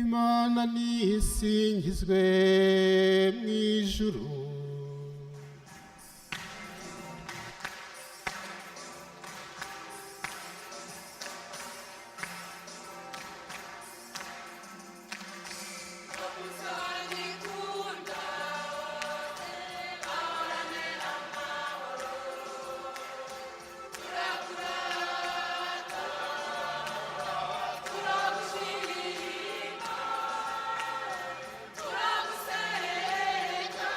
Imana nisingizwe mu ijuru. Turagusenga.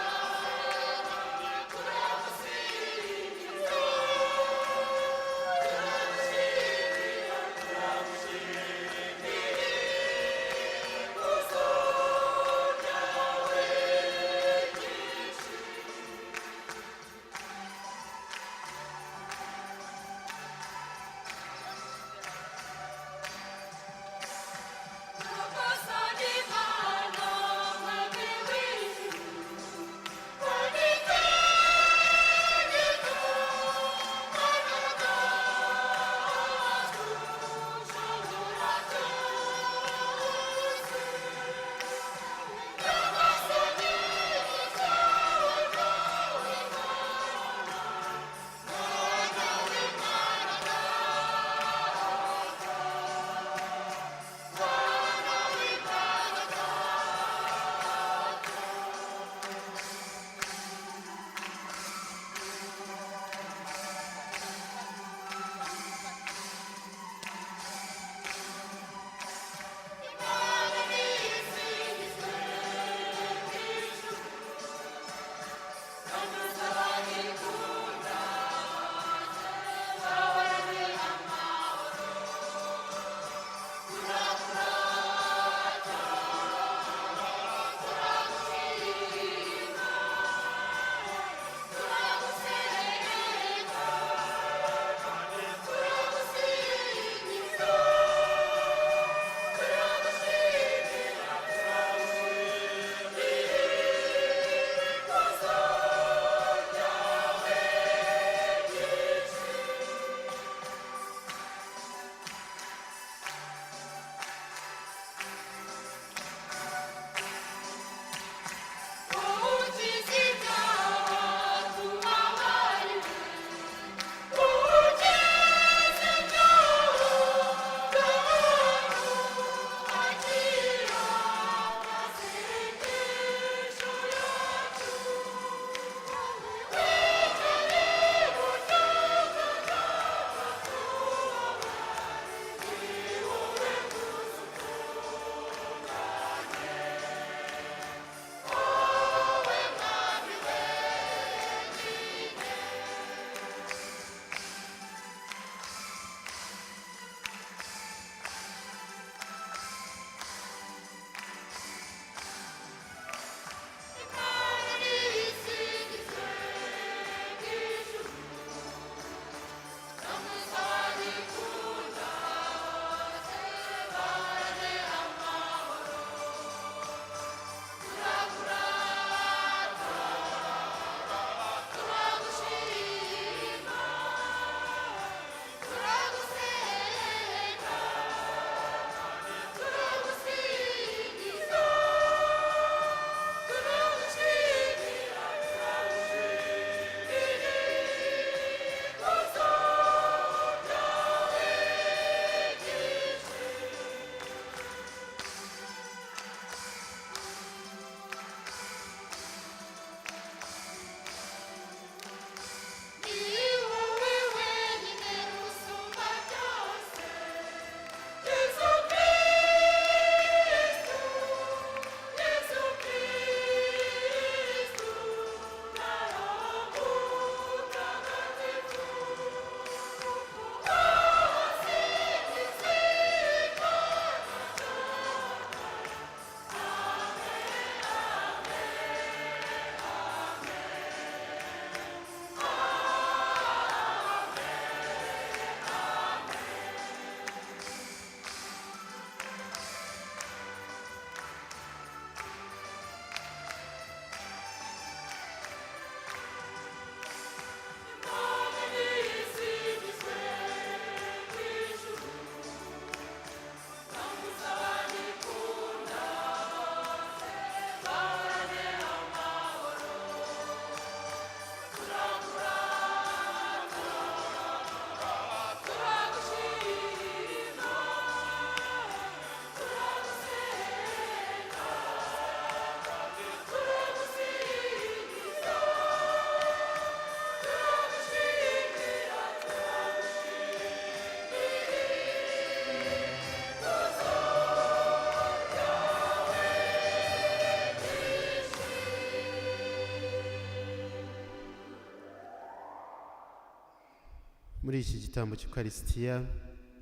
Muri iki gitambo cy'Ukarisitiya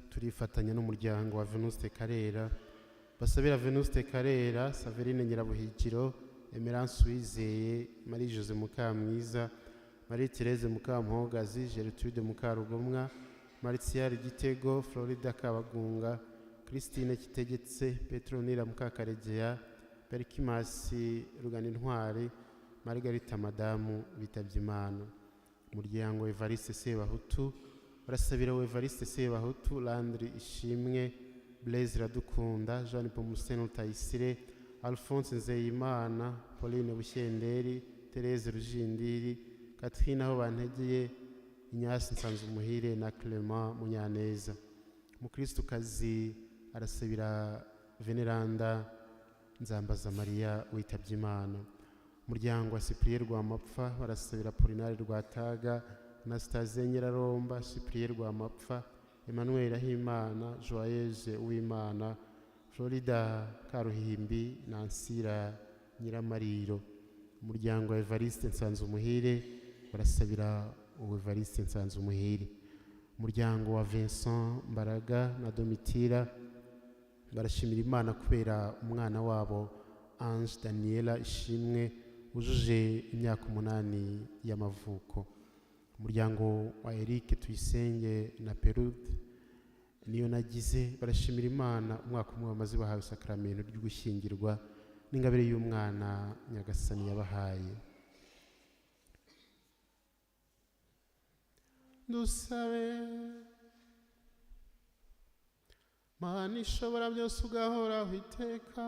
turifatanya n'umuryango wa Venuste Karera. Basabira Venuste Karera, Saverine Nyirabuhigiro, Emerance Uwizeye, Marie Jose Mukamwiza, Marie Therese Mukampogazi, Gertrude Mukarugomwa, Martial Gitego, Florida Kabagunga, Christine Kitegetse, Petronila Mukakaregeya, Berkimasi Ruganintwari, Margarita Madamu bitabye Imana. Umuryango Evariste Sebahutu barasabira Evariste Sebahutu, Landry Ishimwe, Blaise Iradukunda, Jean Pomuseni Rutayisire, Alphonse Nzeyimana, Pauline Bushyenderi, Therese Rujindiri, Catherine Aho bantegeye, Inyasi Nsanzumuhire na Clement Munyaneza. Umukristukazi arasabira Veneranda Nzambaza Mariya witabye Imana. Umuryango wa Cyprien Rwamapfa barasabira Polinari Rwataga, Anastasie Nyiraromba, Cyprien Rwamapfa, Emmanuel Ahimana, Joyeuse Uwimana, Florida Karuhimbi, Nansira Nyiramariro. Umuryango wa Evariste Nsanzumuhire barasabira Evariste Nsanzumuhire. Umuryango wa Vincent Mbaraga na Domitira barashimira Imana kubera umwana wabo Ange Daniela Ishimwe wujuje imyaka 8 y'amavuko. Umuryango wa Eric Tuyisenge na Perude niyo nagize barashimira Imana umwaka umwe bamaze bahawe isakramentu ryo gushyingirwa n'ingabire y'umwana Nyagasani yabahaye. Dusabe. Mana ishobora byose ugahoraho iteka,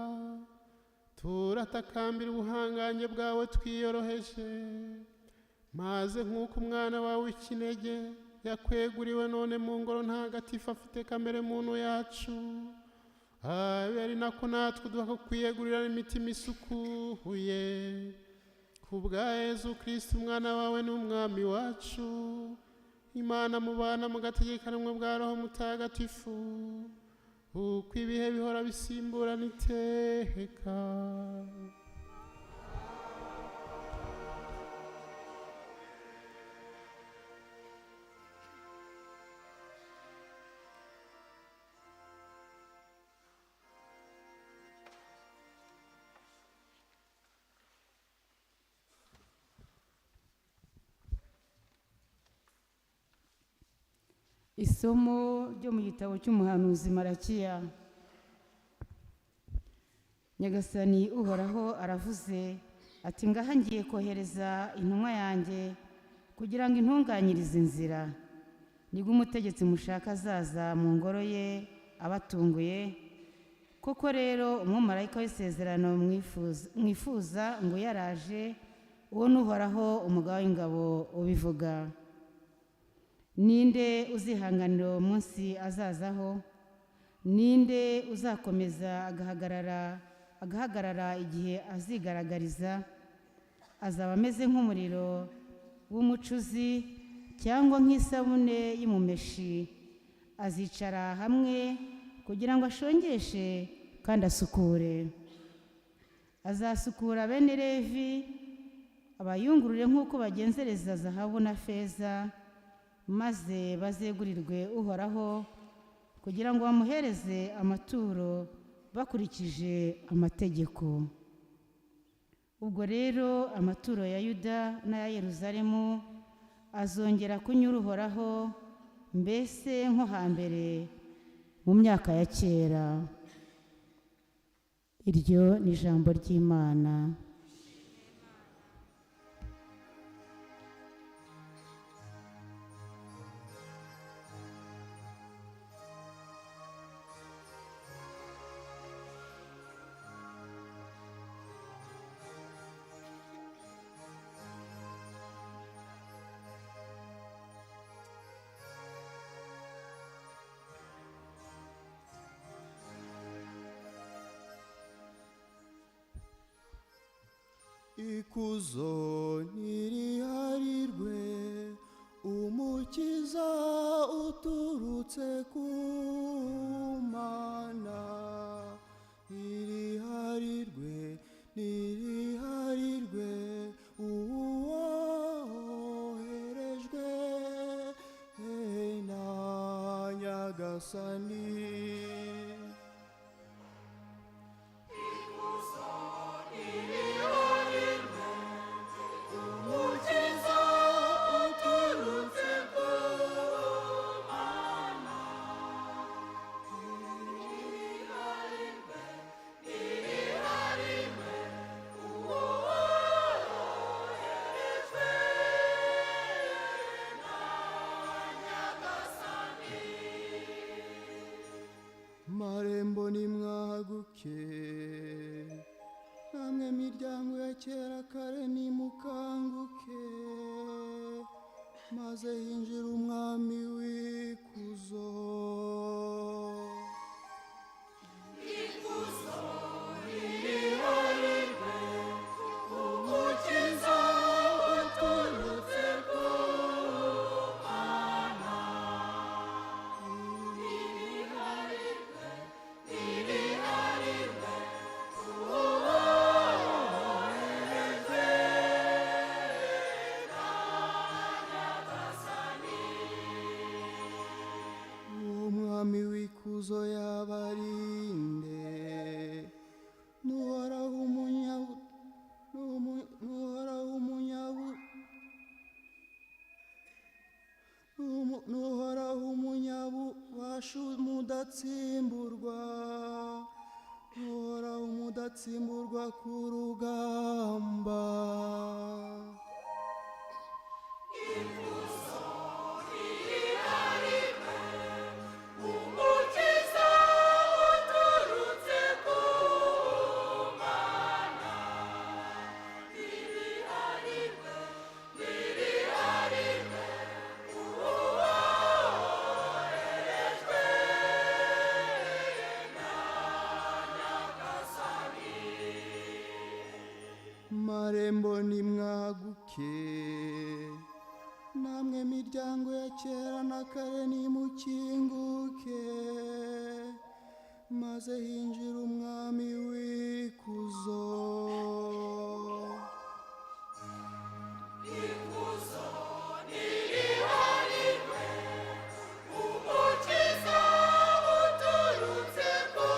turatakambira ubuhangange bwawe twiyoroheje, maze nk'uko umwana wawe w'ikinege yakweguriwe none mu ngoro ntagatifu afite kamere muntu yacu, abe ari nako natwe uduha kwiyegurira imitima isukuye ku bwa Yezu Kristo umwana wawe n'umwami wacu. Imana mubana mugategekanwa bwa Roho Mutagatifu, uko ibihe bihora bisimburana iteka. Isomo ryo mu gitabo cy'umuhanuzi Marakiya. Nyagasani Uhoraho aravuze ati: ngaha ngiye kohereza intumwa yanjye kugira ngo intunganyirize inzira. Nibwo umutegetsi mushaka azaza mu ngoro ye abatunguye. Koko rero umumarayika w'isezerano mwifuza ngo yaraje, uwo n'Uhoraho umugaba w'ingabo ubivuga. Ninde uzihanganira uwo munsi azazaho? Ninde uzakomeza agahagarara igihe azigaragariza? Azaba ameze nk'umuriro w'umucuzi cyangwa nk'isabune y'umumeshi. Azicara hamwe kugira ngo ashongeshe kandi asukure. Azasukura bene Levi, abayungurure nk'uko bagenzereza zahabu na feza, maze bazegurirwe Uhoraho kugira ngo bamuhereze amaturo bakurikije amategeko. Ubwo rero amaturo ya Yuda n'aya Yeruzalemu azongera kunyura Uhoraho, mbese nko hambere mu myaka ya kera. Iryo ni ijambo ry'Imana. Ikuzo niriharirwe umukiza uturutse ku Mana, niriharirwe niriharirwe uwoherejwe Nyagasani. Umukiza uturutse ku Mana. Marembo nimwaguke, namwe miryango ya kera kare nimukanguke, maze hinjira umwami w'ikuzo. Umukiza uturutse ku Mana. Uwo mwami w'ikuzo yabarinde, n'uhoraho n'uhoraho umunyabubasha mudatsimburwa, n'uhoraho umudatsimburwa ku rugamba. Umukiza uturutse ku Mana. Marembo nimwaguke, namwe miryango ya kera na kare nimukinguke, maze hinjira umwami w'ikuzo. Umukiza uturutse ku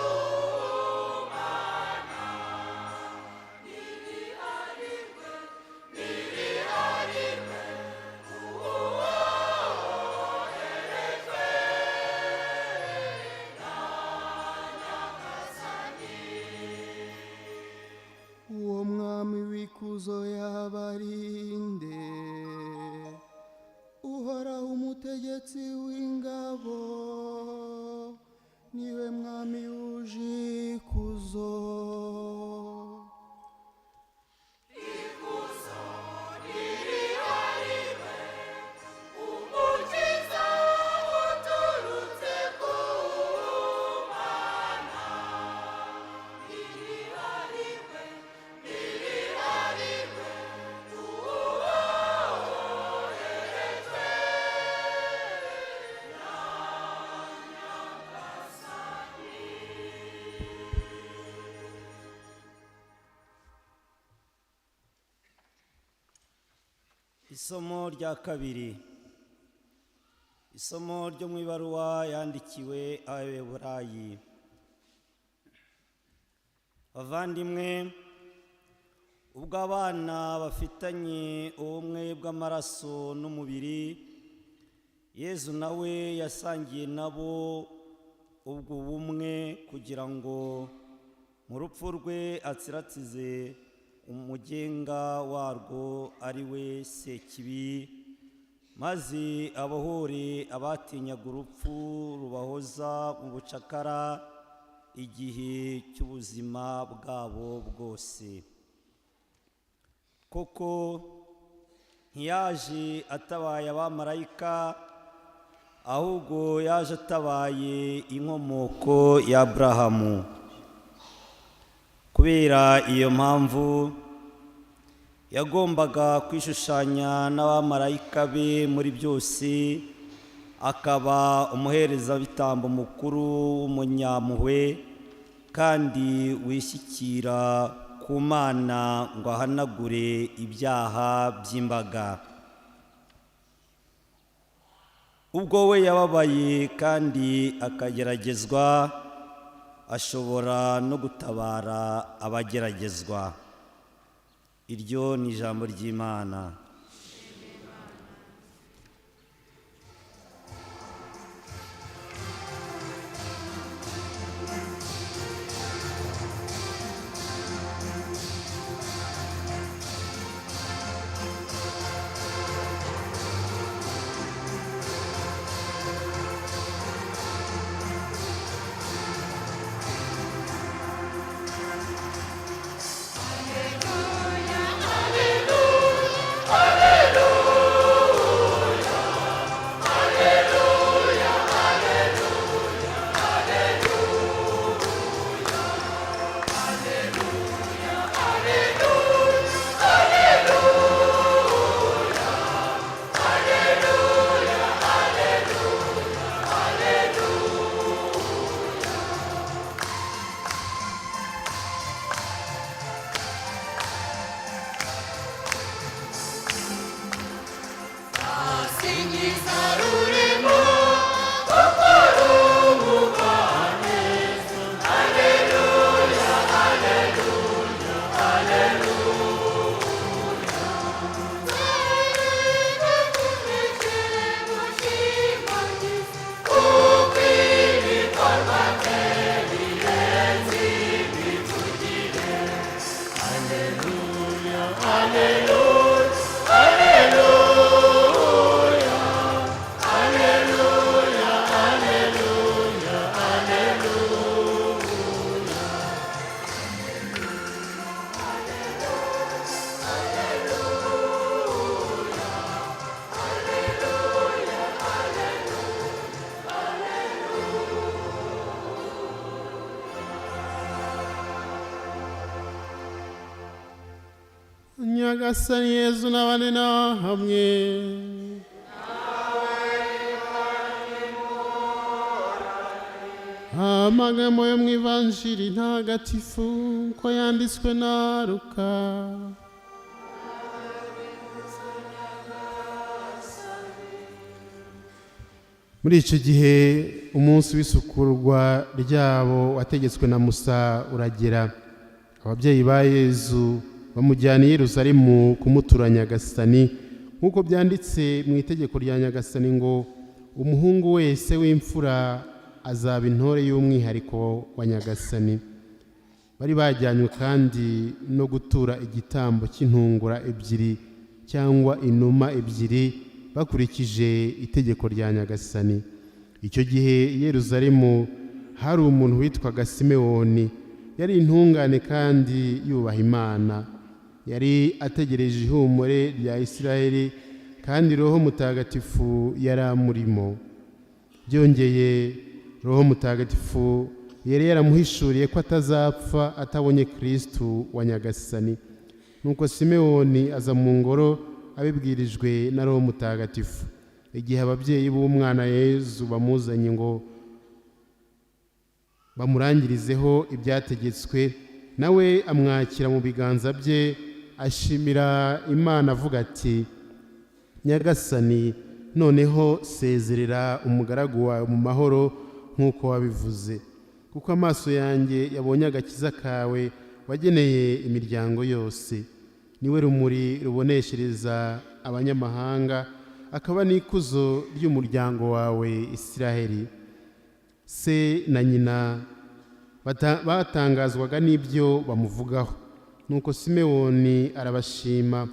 Mana. Uwo mwami w'ikuzo yabarinde, uhoraho umutegetsi w'ingabo, niwe mwami wuje ikuzo. Umukiza uturutse ku Mana. Isomo rya kabiri, isomo ryo mu ibaruwa yandikiwe Abeburayi. Bavandimwe, ubwo abana bafitanye ubumwe bw'amaraso n'umubiri, Yezu nawe yasangiye nabo ubwo bumwe kugira ngo mu rupfu rwe atsiratsize umugenga warwo ari we Sekibi, maze abohore abatinyaga urupfu rubahoza mu bucakara igihe cy'ubuzima bwabo bwose. Koko ntiyaje atabaye abamarayika, ahubwo yaje atabaye inkomoko ya Aburahamu. Kubera iyo mpamvu yagombaga kwishushanya n'abamarayika be muri byose, akaba umuherezabitambo mukuru w'umunyampuhwe kandi wishyikira ku Mana ngo ahanagure ibyaha by'imbaga. Ubwo we yababaye kandi akageragezwa, ashobora no gutabara abageragezwa. Iryo ni ijambo ry'Imana. Singiza rurema kuko rumugwaneza. Alleluya, alleluya, alleluya. Twereke tumekere mushimagize, kuko ibikorwa bye birenze imivugire. Alleluya, alleluya, alleluya. Alleluya, alleluya, alleluya. Nyagasani Yezu n'abane na hamwe. Amagambo yo mu Ivanjiri ntagatifu ko yanditswe na Luka. Muri icyo gihe umunsi w'isukurwa ryabo wategetswe na Musa uragera. Ababyeyi ba Yezu bamujyana i Yerusalemu kumutura Nyagasani, nk'uko byanditse mu itegeko rya Nyagasani ngo umuhungu wese w'imfura azaba intore y'umwihariko wa Nyagasani. Bari bajyanywe kandi no gutura igitambo cy'intungura ebyiri cyangwa inuma ebyiri bakurikije itegeko rya Nyagasani. Icyo gihe i Yerusalemu hari umuntu witwaga Simewoni, yari intungane kandi yubaha Imana. Yari ategereje ihumure rya Isiraheli, kandi Roho Mutagatifu yari amurimo. Byongeye, Roho Mutagatifu yari yaramuhishuriye ko atazapfa atabonye Kristu wa Nyagasani. Nuko Simewoni aza mu ngoro abibwirijwe na Roho Mutagatifu. Igihe ababyeyi b'umwana Yezu bamuzanye ngo bamurangirizeho ibyategetswe, nawe amwakira mu biganza bye, ashimira Imana avuga ati: Nyagasani, noneho sezerera umugaragu wawe mu mahoro nk'uko wabivuze, kuko amaso yanjye yabonye agakiza kawe wageneye imiryango yose. Niwe rumuri ruboneshereza abanyamahanga, akaba n'ikuzo ry'umuryango wawe Isiraheli. Se na nyina batangazwaga n'ibyo bamuvugaho. Nuko Simewoni arabashima,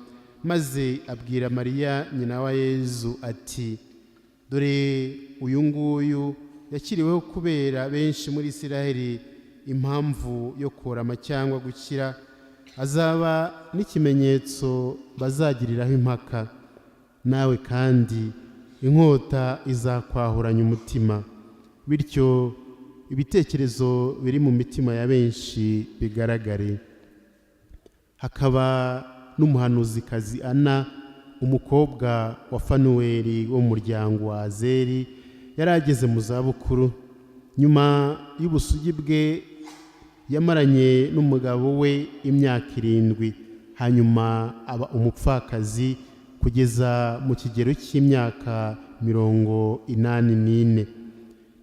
maze abwira Mariya nyina wa Yezu ati: dore uyu nguyu yakiriweho kubera benshi muri Isiraheli impamvu yo korama cyangwa gukira, azaba n'ikimenyetso bazagiriraho impaka. Nawe kandi inkota izakwahuranya umutima, bityo ibitekerezo biri mu mitima ya benshi bigaragare. Hakaba n'umuhanuzikazi Ana, umukobwa wa Fanuweli wo mu muryango wa Azeri, yari ageze mu zabukuru. Nyuma y'ubusugi bwe yamaranye n'umugabo we imyaka 7, hanyuma aba umupfakazi Kugeza mu kigero cy'imyaka 84,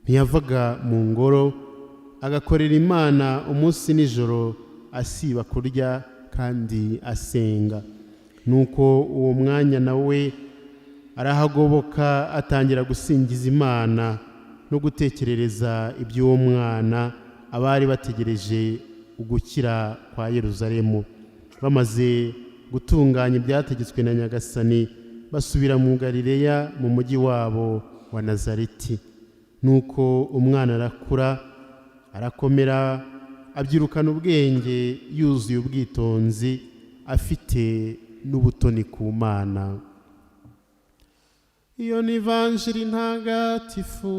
ntiyavaga mu ngoro, agakorera Imana umunsi nijoro, asiba kurya kandi asenga. Nuko uwo mwanya nawe arahagoboka, atangira gusingiza Imana no gutekerereza iby'uwo mwana abari bategereje ugukira kwa Yeruzalemu. Bamaze gutunganya ibyategetswe na Nyagasani, basubira mu Galileya, mu mujyi wabo wa Nazareti. Nuko umwana arakura, arakomera, abyirukana ubwenge, yuzuye ubwitonzi, afite n'ubutoni ku Mana. Iyo ni Ivanjiri ntagatifu.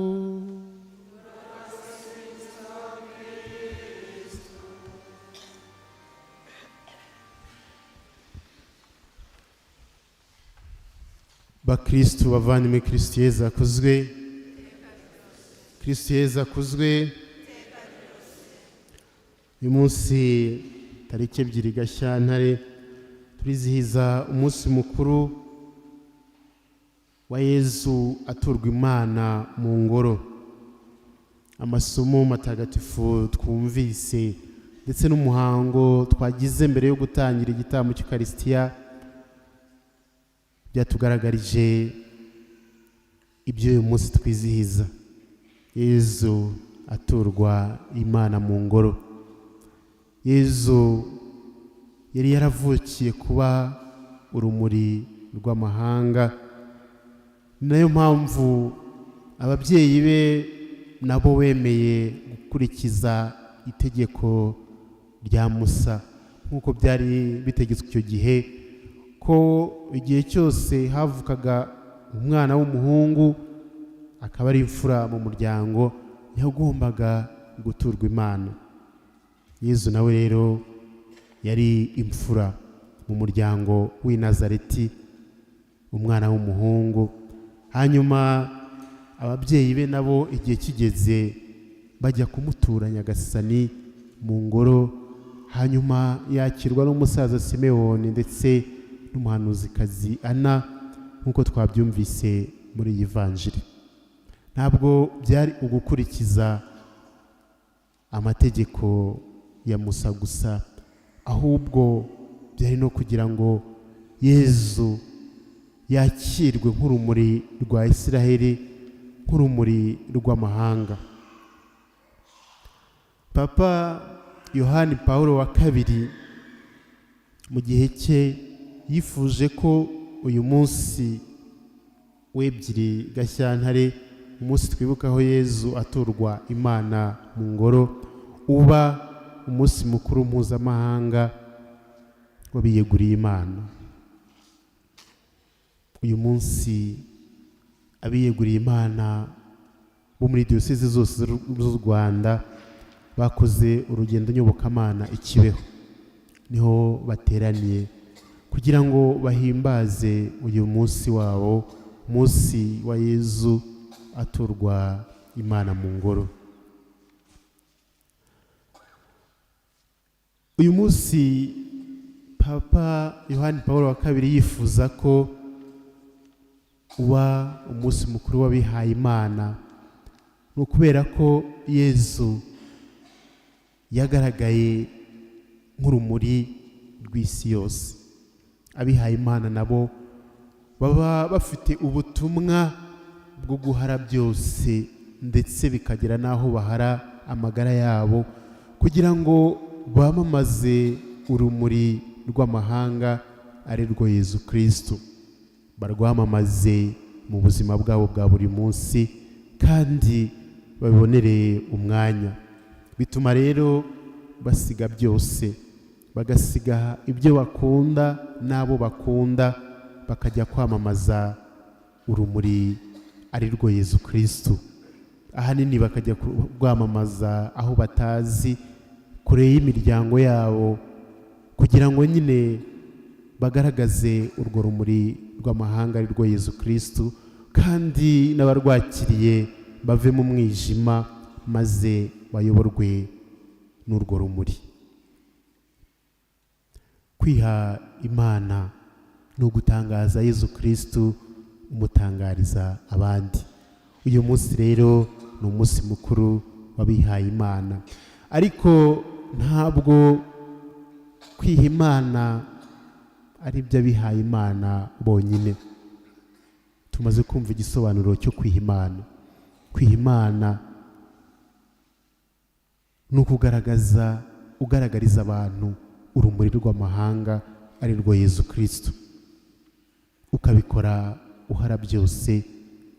Bakristu bavandimwe, Kristu Yezu akuzwe! Kristu Yezu akuzwe! Uyu munsi, tariki 2 Gashyantare, turizihiza umunsi mukuru wa Yezu aturwa Imana mu ngoro. Amasomo matagatifu twumvise ndetse n'umuhango twagize mbere yo gutangira igitambo cy'Ukarisitiya byatugaragarije ibyo uyu munsi twizihiza: Yezu aturwa Imana mu ngoro. Yezu yari yaravukiye kuba urumuri rw'amahanga. Ni nayo mpamvu ababyeyi be nabo bemeye gukurikiza itegeko rya Musa, nk'uko byari bitegetswe icyo gihe, ko igihe cyose havukaga umwana w'umuhungu akaba ari imfura mu muryango, yagombaga guturwa Imana. Yezu nawe rero yari imfura mu muryango w'i Nazareti, umwana w'umuhungu. Hanyuma ababyeyi be nabo igihe kigeze bajya kumutura Nyagasani mu ngoro, hanyuma yakirwa n'umusaza Simewoni ndetse n'umuhanuzikazi Ana, nk'uko twabyumvise muri iyi vanjiri. Ntabwo byari ugukurikiza amategeko ya Musa gusa, ahubwo byari no kugira ngo Yezu yakirwe nk'urumuri rwa Isiraheli, nk'urumuri rw'amahanga. Papa Yohani Pawulo wa II mu gihe cye yifuje ko uyu munsi w'2 Gashyantare, umunsi twibukaho Yezu aturwa Imana mu ngoro, uba umunsi mukuru mpuzamahanga w'abiyeguriye Imana. Uyu munsi abiyeguriye Imana bo muri diyoseze zose z'u Rwanda bakoze urugendo nyobokamana i Kibeho, niho bateraniye kugira ngo bahimbaze uyu munsi wabo, munsi wa Yezu aturwa Imana mu ngoro. Uyu munsi Papa Yohani Pawulo wa II yifuza ko uba umunsi mukuru w'abihaye Imana, ni ukubera ko Yezu yagaragaye nk'urumuri rw'isi yose. Abihaye Imana nabo baba bafite ubutumwa bwo guhara byose, ndetse bikagera n'aho bahara amagara yabo, kugira ngo bamamaze urumuri rw'amahanga ari rwo Yezu Kristu, barwamamaze mu buzima bwabo bwa buri munsi kandi babibonereye umwanya. Bituma rero basiga byose, bagasiga ibyo bakunda n'abo bakunda, bakajya kwamamaza urumuri ari rwo Yezu Kristu. Ahanini bakajya kurwamamaza aho batazi, kure y'imiryango yabo, kugira ngo nyine bagaragaze urwo rumuri rw'amahanga ari rwo Yezu Kristu, kandi n'abarwakiriye bave mu mwijima maze bayoborwe n'urwo rumuri. Kwiha Imana Ni ugutangaza Yezu Kristu, umutangariza abandi. Uyu munsi rero ni umunsi mukuru w'abihaye Imana, ariko ntabwo kwiha Imana ari iby'abihaye Imana bonyine. Tumaze kumva igisobanuro cyo kwiha Imana. Kwiha Imana ni ukugaragaza, ugaragariza abantu urumuri rw'amahanga ari rwo Yezu Kristu, ukabikora uhara byose,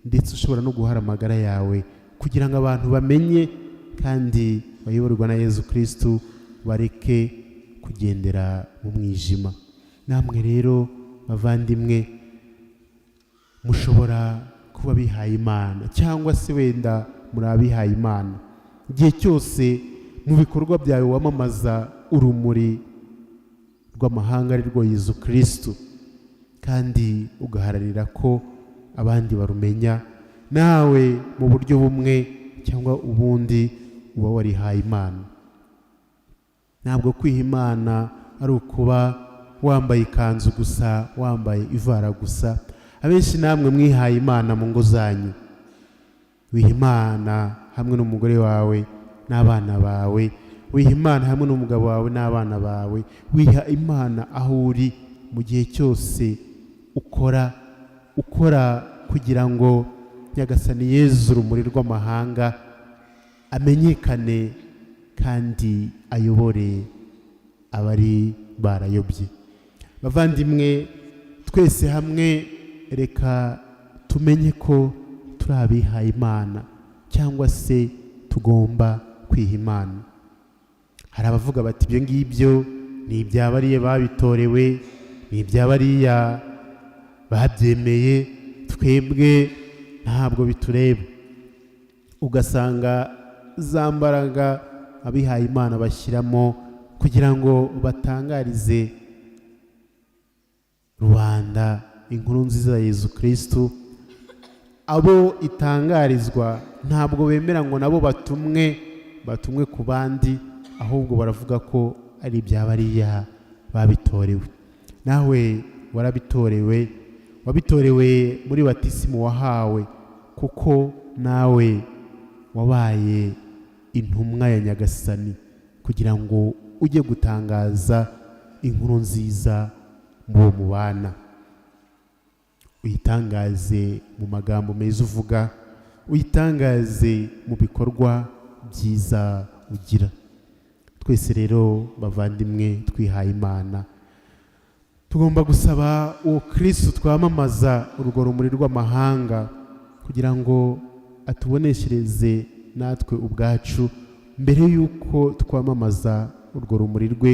ndetse ushobora no guhara amagara yawe kugira ngo abantu bamenye kandi bayoborwa na Yezu Kristu, bareke kugendera mu mwijima. Namwe rero bavandimwe, mushobora kuba bihaye Imana cyangwa se wenda muri abihaye Imana. Igihe cyose mu bikorwa byawe wamamaza urumuri rw'amahanga ari rwo Yezu Kristu, kandi ugaharanira ko abandi barumenya, nawe mu buryo bumwe cyangwa ubundi uba warihaye Imana. Ntabwo kwiha Imana ari ukuba wambaye ikanzu gusa, wambaye ivara gusa. Abenshi namwe mwihaye Imana mu ngo zanyu. Wiha Imana hamwe n'umugore wawe n'abana bawe, wiha Imana hamwe n'umugabo wawe n'abana bawe, wiha Imana aho uri mu gihe cyose ukora kugira ngo Nyagasani Yezu urumuri rw'amahanga amenyekane kandi ayobore abari barayobye. Bavandimwe, twese hamwe reka tumenye ko turi abihaye Imana cyangwa se tugomba kwiha Imana. Hari abavuga bati ibyo ngibyo ni ibya bariya babitorewe, ni ibya bariya babyemeye, twebwe ntabwo bitureba. Ugasanga za mbaraga abihaye Imana bashyiramo kugira ngo batangarize rubanda inkuru nziza ya Yezu Kristu, abo itangarizwa ntabwo bemera ngo nabo batumwe ku bandi, ahubwo baravuga ko ari ibya bariya babitorewe. Nawe warabitorewe, wabitorewe muri batisimu wahawe, kuko nawe wabaye intumwa ya Nyagasani kugira ngo ujye gutangaza inkuru nziza mu bo mubana. Uyitangaze mu magambo meza uvuga, uyitangaze mu bikorwa byiza ugira. Twese rero bavandimwe twihaye Imana, tugomba gusaba uwo Kristu twamamaza urwo rumuri rw'amahanga kugira ngo atuboneshereze natwe ubwacu mbere y'uko twamamaza urwo rumuri rwe,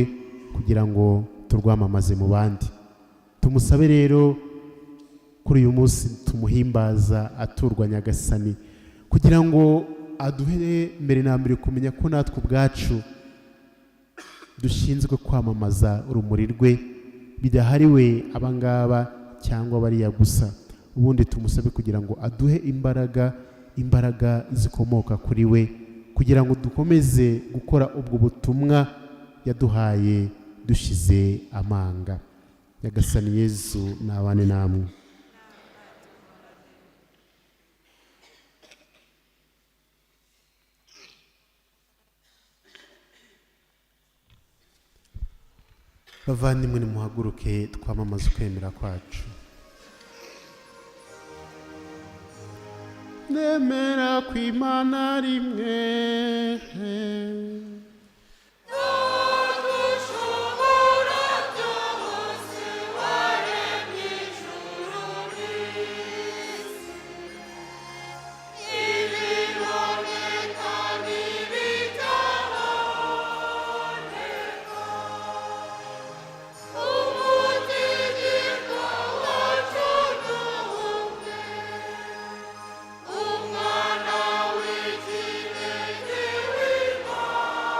kugira ngo turwamamaze mu bandi. Tumusabe rero kuri uyu munsi tumuhimbaza aturwa Nyagasani, kugira ngo aduhe mbere na mbere kumenya ko natwe ubwacu dushinzwe kwamamaza urumuri rwe, bidahariwe abangaba cyangwa bariya gusa. Ubundi tumusabe kugira ngo aduhe imbaraga zikomoka kuri we, kugira ngo dukomeze gukora ubwo butumwa yaduhaye dushize amanga. Nyagasani Yezu nabane namwe. Bavandimwe, nimuhaguruke twamamaze ukwemera kwacu. Nemera ku Imana rimwe, Umwana w'ikinege w'Imana.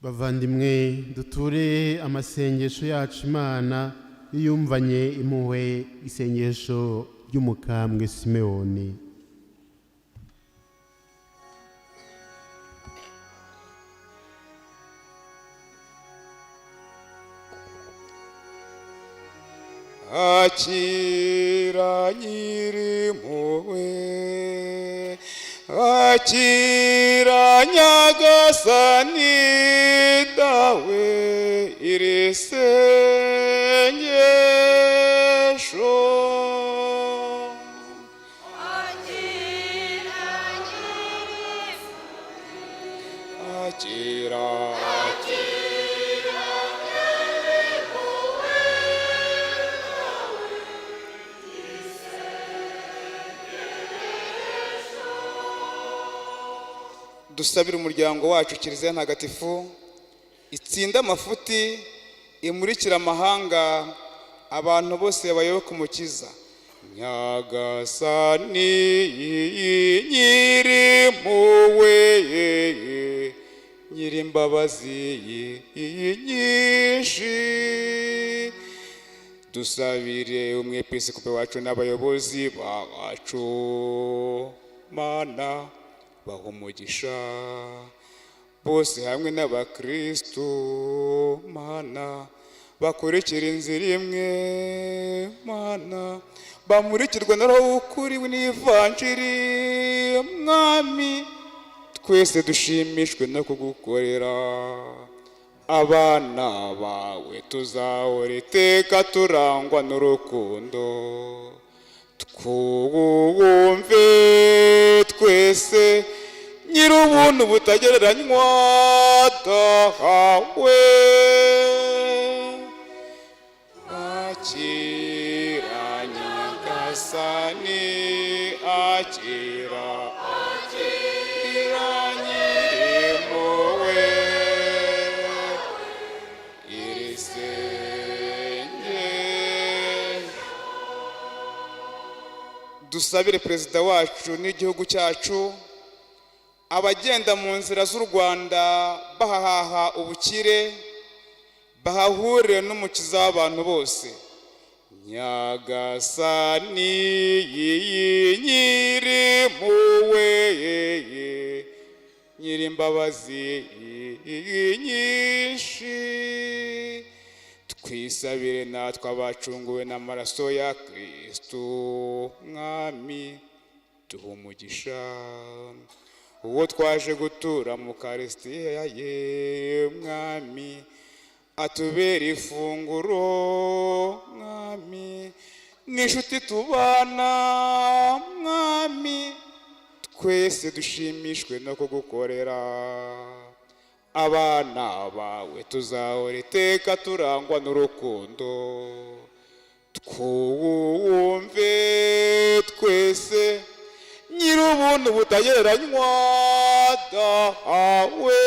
Bavandimwe, duture amasengesho yacu Imana yiyumvanye impuhwe isengesho ry'umukambwe Simewoni. Akira nyirimpuhwe, akira Nyagasani dawe iri sengesho. Akira, dusabire umuryango wacu Kiliziya Ntagatifu itsinde amafuti, imurikira amahanga, abantu bose bayoboke Umukiza. Nyagasani nyirimpuhwe, nyirimbabazi nyinshi, dusabire umwepiskopi wacu n'abayobozi bacu, Mana baha umugisha bose hamwe n'abakristu, Mana bakurikira inzira imwe, Mana bamurikirwa na Roho w'ukuri n'ivanjiri, Mwami twese dushimishwe no kugukorera. Abana bawe tuzahora iteka turangwa n'urukundo, twumve twese nyir'ubuntu butagereranywa dahawe. Akira Nyagasani, akira, akira nyirimpuhwe, iri senge. Dusabire perezida wacu n'igihugu cyacu, abagenda mu nzira z'u Rwanda bahahaha ubukire, bahahurire n'Umukiza w'abantu bose. Nyagasani nyirimpuhwe, nyirimbabazi nyinshi, twisabire natwe abacunguwe n'amaraso ya Kristu, Mwami duha umugisha uwo twaje gutura mu Karisitiya ye, Mwami atubera ifunguro, Mwami n'inshuti tubana, Mwami twese dushimishwe no kugukorera. Abana bawe tuzahora iteka turangwa n'urukundo, twumve twese nyir'ubuntu butagereranywa dahawe.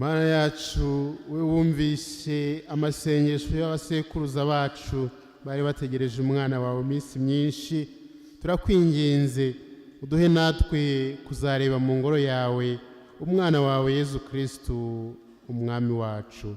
Mana yacu, we wumvise amasengesho y'abasekuruza bacu bari bategereje umwana wawe iminsi myinshi, turakwinginze uduhe natwe kuzareba mu ngoro yawe umwana wawe Yezu Kristu umwami wacu.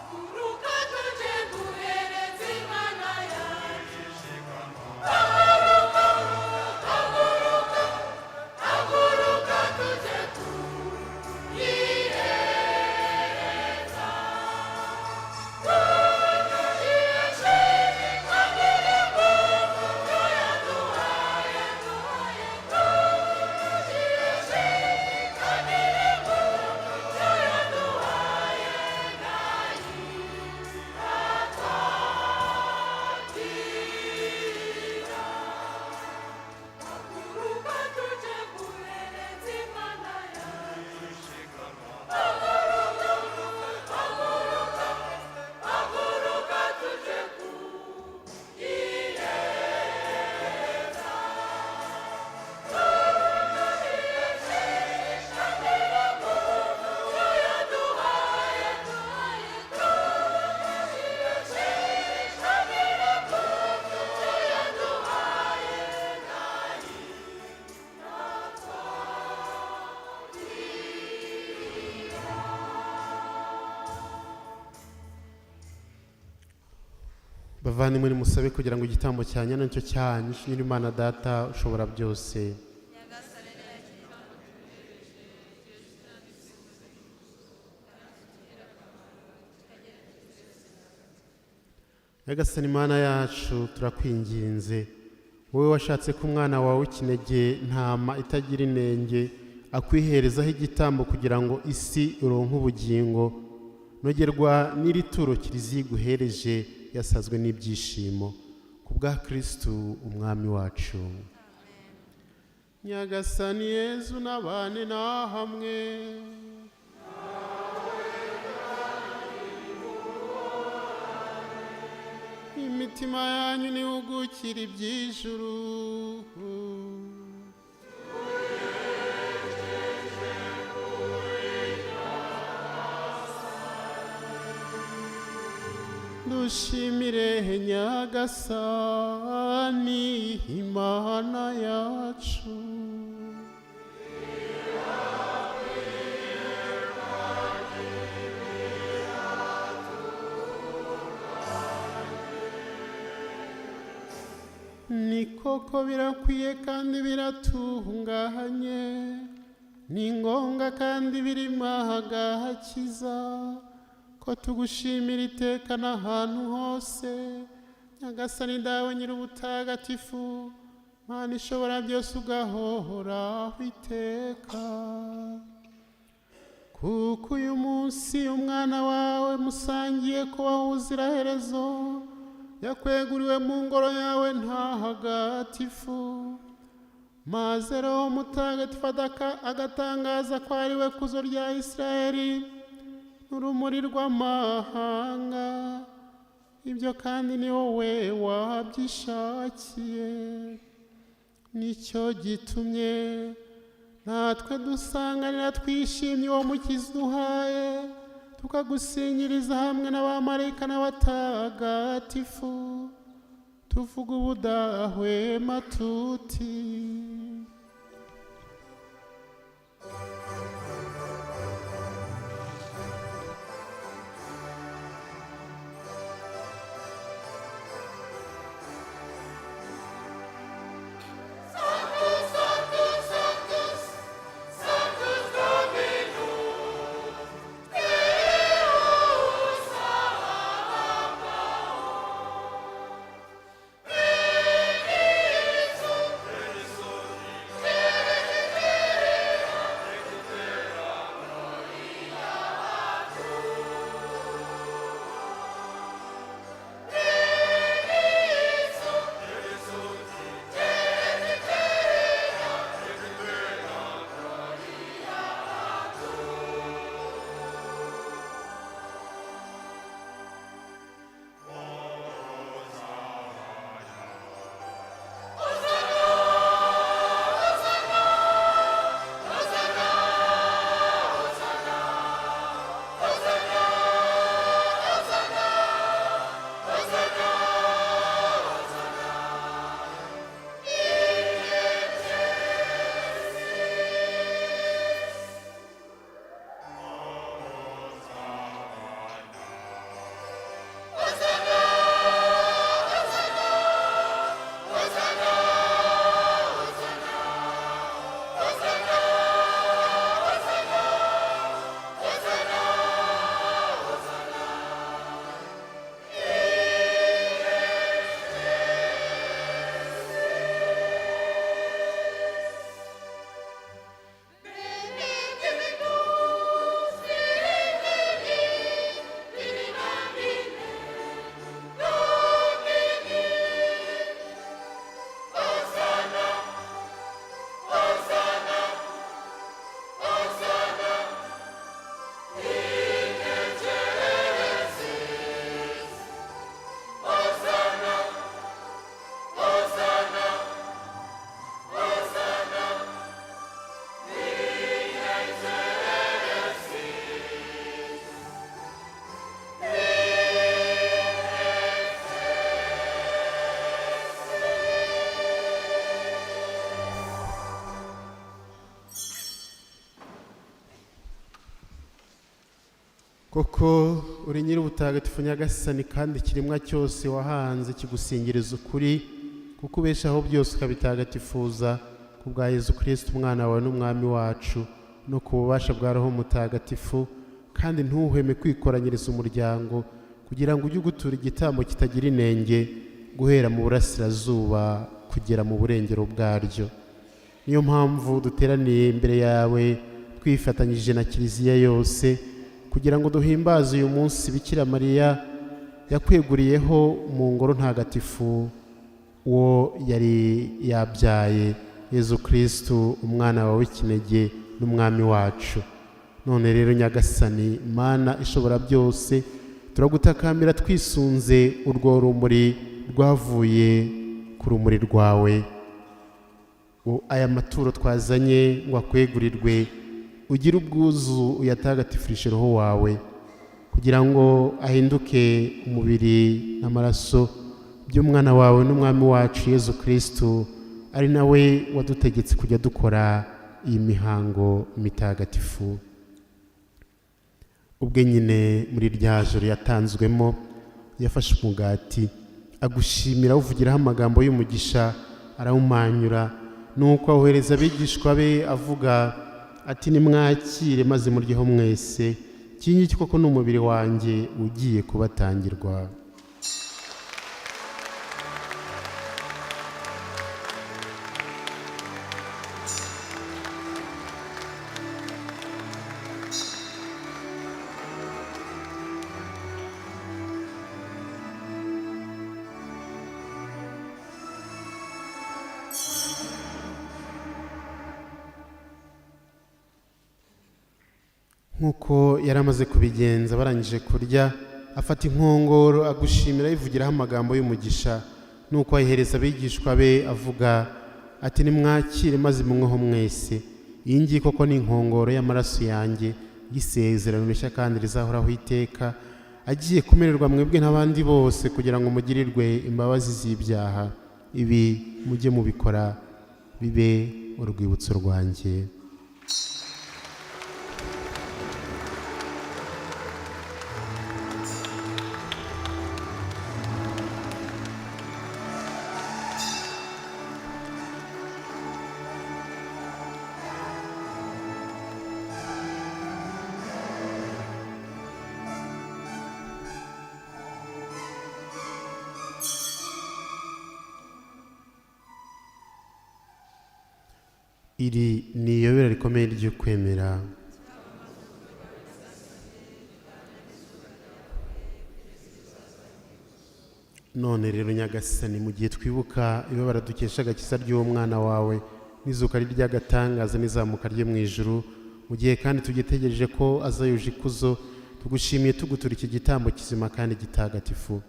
Haguruka tujye guhereza Imana yacu. Haguruka, haguruka, haguruka tujye tuyihereza. Tuyiheshe indirimbo yo yaduhaye, duhaye. Tuyiheshe indirimbo yo yaduhaye. Haguruka tujye guhereza Imana yacu. Haguruka, haguruka, haguruka tujye kuyihereza. Tuyiheshe indirimbo yo yaduhaye, duhaye. Tuyiheshe indirimbo yo yaduhaye. Bavandimwe, nimusabe kugira ngo igitambo cyanyu nacyo cyanyu Nyir'Imana Data ushobora byose. Nyagasani Mana yacu, turakwinginze, wowe washatse ko umwana wawe w'ikinege, ntama itagira inenge, akwiherezaho igitambo kugira ngo isi ironke ubugingo, nogerwa n'iri turo kiliziya iguhereje yasazwe n'ibyishimo, ku bwa Kristu Umwami wacu. Nyagasani Yezu n'abane na hamwe. Imitima yanyu nihugukire iby'ijuru. Dushimire Nyagasani Imana yacu. Ni koko birakwiye kandi biratunganye, ni ngombwa kandi birimo agakiza, ko tugushimira iteka n'ahantu hose, Nyagasani Dawe Nyir'ubutagatifu, Mana ishobora byose, ugahohoraho iteka. Kuko uyu munsi umwana wawe musangiye kubaho ubuziraherezo yakweguriwe mu ngoro yawe ntahagatifu, maze Roho Mutagatifu agatangaza ko ari we kuzo rya Isirayeli n'urumuri rw'amahanga. Ibyo kandi ni wowe wabyishakiye. Nicyo gitumye natwe dusanganira twishimye uwo mukiza uduhaye, tukagusinyiriza hamwe n'abamarayika n'abatagatifu, tuvuga ubudahwema tuti: Sanctus, Sanctus, Sanctus, Sanctus Dominus, Deus Sabaoth. Benedictus. Koko uri nyir'ubutagatifu Nyagasani, kandi ikiremwa cyose wahanze kigusingiriza ukuri, kuko ubeshaho byose ukabitagatifuza ku bwa Yezu Kristo umwana wawe n'umwami wacu, no ku bubasha bwa Roho Mutagatifu, kandi ntuhweme kwikoranyiriza umuryango kugira ngo ujye ugutura igitambo kitagira inenge, guhera mu burasirazuba kugera mu burengero bwaryo. Niyo mpamvu duteraniye imbere yawe twifatanyije na Kiliziya yose, kugira ngo duhimbaze uyu munsi Bikira Mariya yakweguriyeho mu ngoro ntagatifu uwo yari yabyaye, Yezu Kristu umwana wawe w'ikinege n'umwami wacu. None rero Nyagasani Mana ishobora byose, turagutakambira twisunze urwo rumuri rwavuye ku rumuri rwawe. Aya maturo twazanye ngo akwegurirwe, ugire ubwuzu uyatagatifurishe Roho wawe, kugira ngo ahinduke umubiri n'amaraso by'umwana wawe n'umwami wacu Yezu Kristu, ari nawe wadutegetse kujya dukora iyi mihango mitagatifu. Ubwe nyine muri rya joro yatanzwemo, yafashe umugati agushimira awuvugiraho amagambo y'umugisha, arawumanyura, nuko awohereza abigishwa be avuga ati: nimwakire maze muryeho mwese, iki ngiki koko ni umubiri wanjye ugiye kubatangirwa. Nk'uko yari amaze kubigenza barangije kurya, afata inkongoro agushimira ayivugiraho amagambo y'umugisha, nuko ayihereza abigishwa be avuga ati: nimwakire maze munyweho mwese, iyi ngiyi koko ni inkongoro y'amaraso yanjye y'isezerano rishya kandi rizahoraho iteka, agiye kumererwa mwebwe n'abandi bose kugira ngo mugirirwe imbabazi z'ibyaha. Ibi mujye mubikora bibe urwibutso rwanjye. Iri ni iyobera rikomeye ry'ukwemera. None rero Nyagasani, mu gihe twibuka ibabara dukesha agakiza ry'uwo mwana wawe n'izuka ry'agatangaza n'izamuka rye mu ijuru, mu gihe kandi tugitegereje ko azayuje ikuzo, tugushimiye tugutura iki gitambo kizima kandi gitagatifu.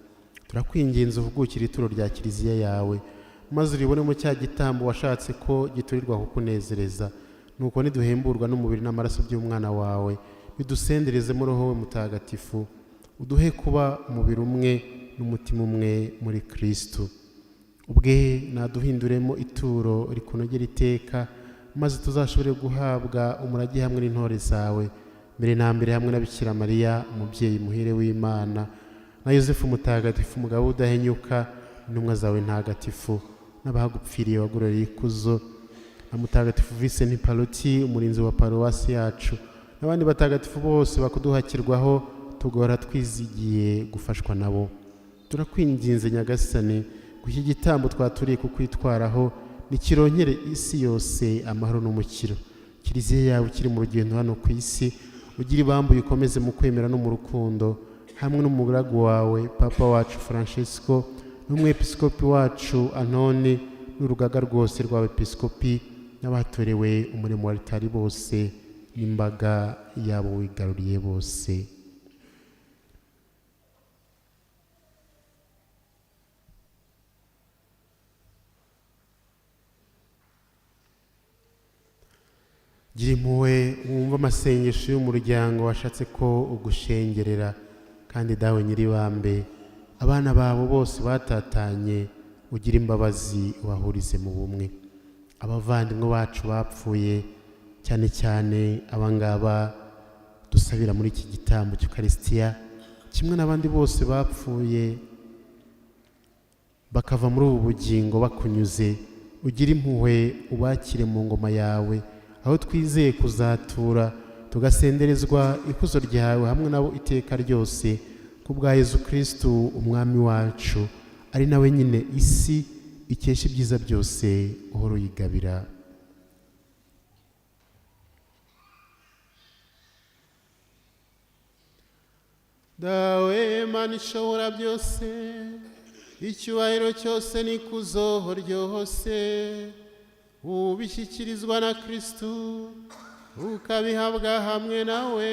Turakwinginze uhugukire ituro rya Kiliziya yawe, maze uribonemo cya gitambo washatse ko giturirwa kukunezereza. Nuko niduhemburwa n'umubiri n'amaraso by'umwana wawe, bidusenderezemo Roho we Mutagatifu, uduhe kuba umubiri umwe n'umutima umwe muri Kristu. Ubwe naduhinduremo ituro rikunogera iteka, maze tuzashobore guhabwa umurage hamwe n'intore zawe, mbere na mbere hamwe na Bikira Mariya umubyeyi muhire w'Imana, na Yosefu Mutagatifu umugabo udahenyuka, intumwa zawe ntagatifu n'abahagupfiriye wagororeye ikuzo, na Mutagatifu Visenti Paloti umurinzi wa paruwasi yacu, n'abandi batagatifu bose bakuduhakirwaho, tugahora twizigiye gufashwa nabo. Turakwinginze Nyagasani, ngo iki gitambo twaturiye kukwitwaraho nikironkere isi yose amahoro n'umukiro. Kiliziya yawe ikiri mu rugendo hano ku isi, ugire ibambu uyikomeze mu kwemera no mu rukundo, hamwe n'umugaragu wawe Papa wacu Francesco, n'umwepiskopi wacu Antoni, n'urugaga rwose rw'abepiskopi n'abatorewe umurimo wa ritari bose, n'imbaga yabo wigaruriye bose. Gira impuhwe wumve amasengesho y'umuryango washatse ko ugushengerera, kandi dawe nyiribambe, abana babo bose batatanye ugire imbabazi ubahurize mu bumwe. Abavandimwe bacu bapfuye, cyane cyane abangaba Dusabira muri iki gitambo cy'Ukarisitiya kimwe n'abandi bose bapfuye bakava muri ubu bugingo bakunyuze, ugire impuhwe ubakire mu ngoma yawe, aho twizeye kuzatura tugasenderezwa ikuzo ryawe hamwe nabo iteka ryose, ku bwa Yezu Kristu umwami wacu, ari nawe nyine isi ikesha ibyiza byose uhora uyigabira. Dawe Mana ishobora byose, icyubahiro cyose n'ikuzo ryose ubishyikirizwa na Kristu, ukabihabwa hamwe nawe,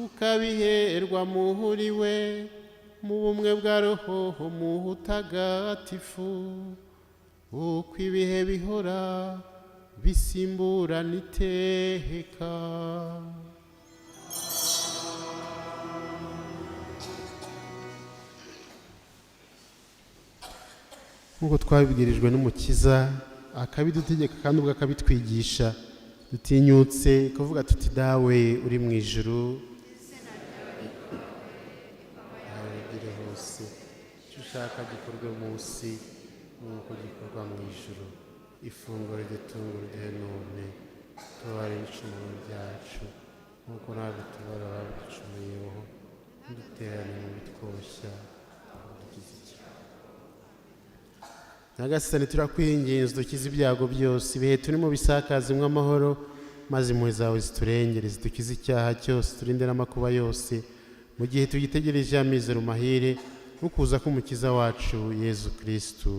ukabiherwa muhuriwe mu bumwe bwa Roho Mutagatifu, uko ibihe bihora bisimburana iteka. Nk'uko twabibwirijwe n'Umukiza akabidutegeka kandi ubwo akabitwigisha, dutinyutse kuvuga tuti: Dawe uri mu ijuru, ugire hose icyo ushaka gikorwe munsi nk'uko gikorwa mu ijuru. Ifunguro ridutunga uduhe none, tubabarire ibicumuro byacu nk'uko natwe tubara abaducumuyeho, ntidutererane mu bitwoshya, dukize icyaha. Nyagasani, turakwinginze dukize ibyago byose, ibihe turimo bisakazemo amahoro, maze impuhwe zawe ziturengere, zidukize icyaha cyose, turinde n'amakuba yose, mu gihe tugitegereje amizero mahire no kuza k'Umukiza wacu Yezu Kristu.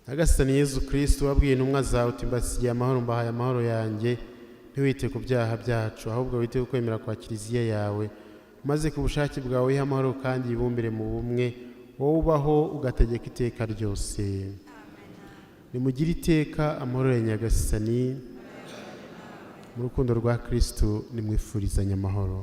Nyagasani Yezu Kristu, wabwiye intumwa zawe uti: mbasigiye amahoro, mbahaye amahoro yanjye, ntiwite ku byaha byacu, ahubwo wite ku kwemera kwa Kiliziya yawe, maze ku bushake bwawe uyihe amahoro kandi yibumbire mu bumwe, wowe ubaho ugategeka iteka ryose. Nimugire iteka amahoro ya Nyagasani. Mu rukundo rwa Kristu nimwifurizanye amahoro.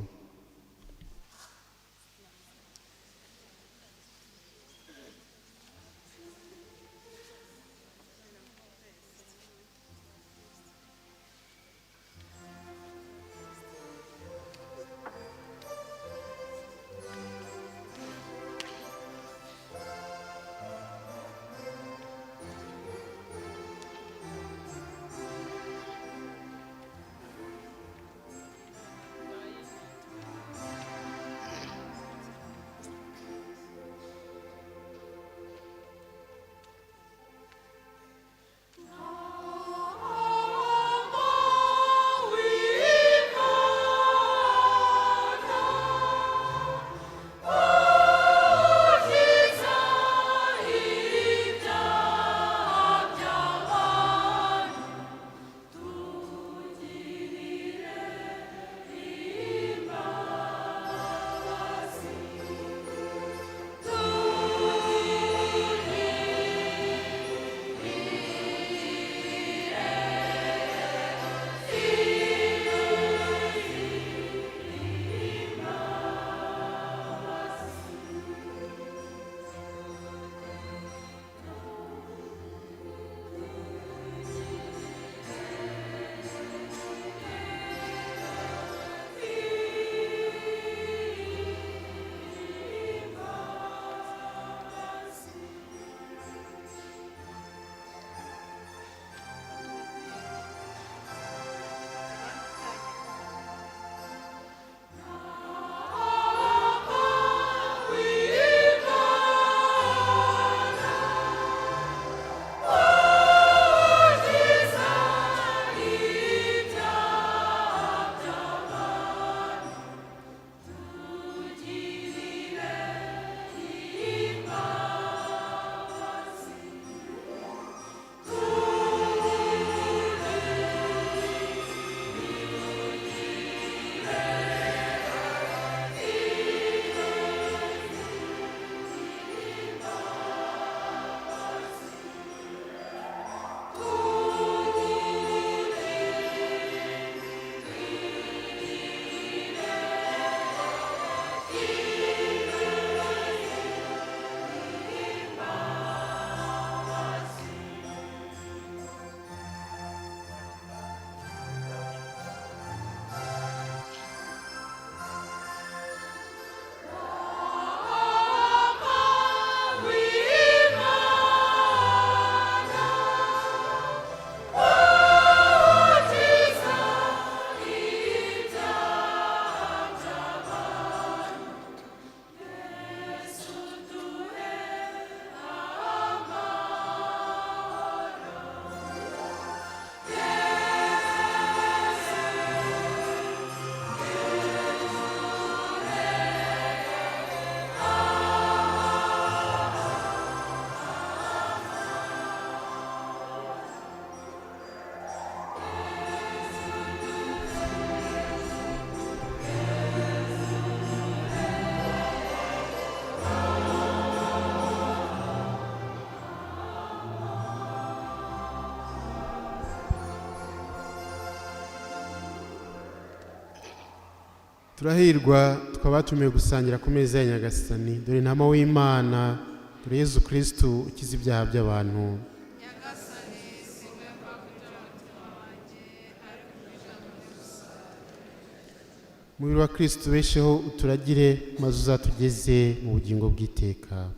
Turahirwa tukaba batumiwe gusangira ku meza ya Nyagasani. Dore intama w'Imana, dore Yezu Kristu ukiza ibyaha by'abantu. Nyagasani, sinkwemba kuja umutima wanjye, ariko ijambo gusa. Umubiri wa Kristu ubesheho uturagire, maze uzatugeze mu bugingo bw'iteka. Amen.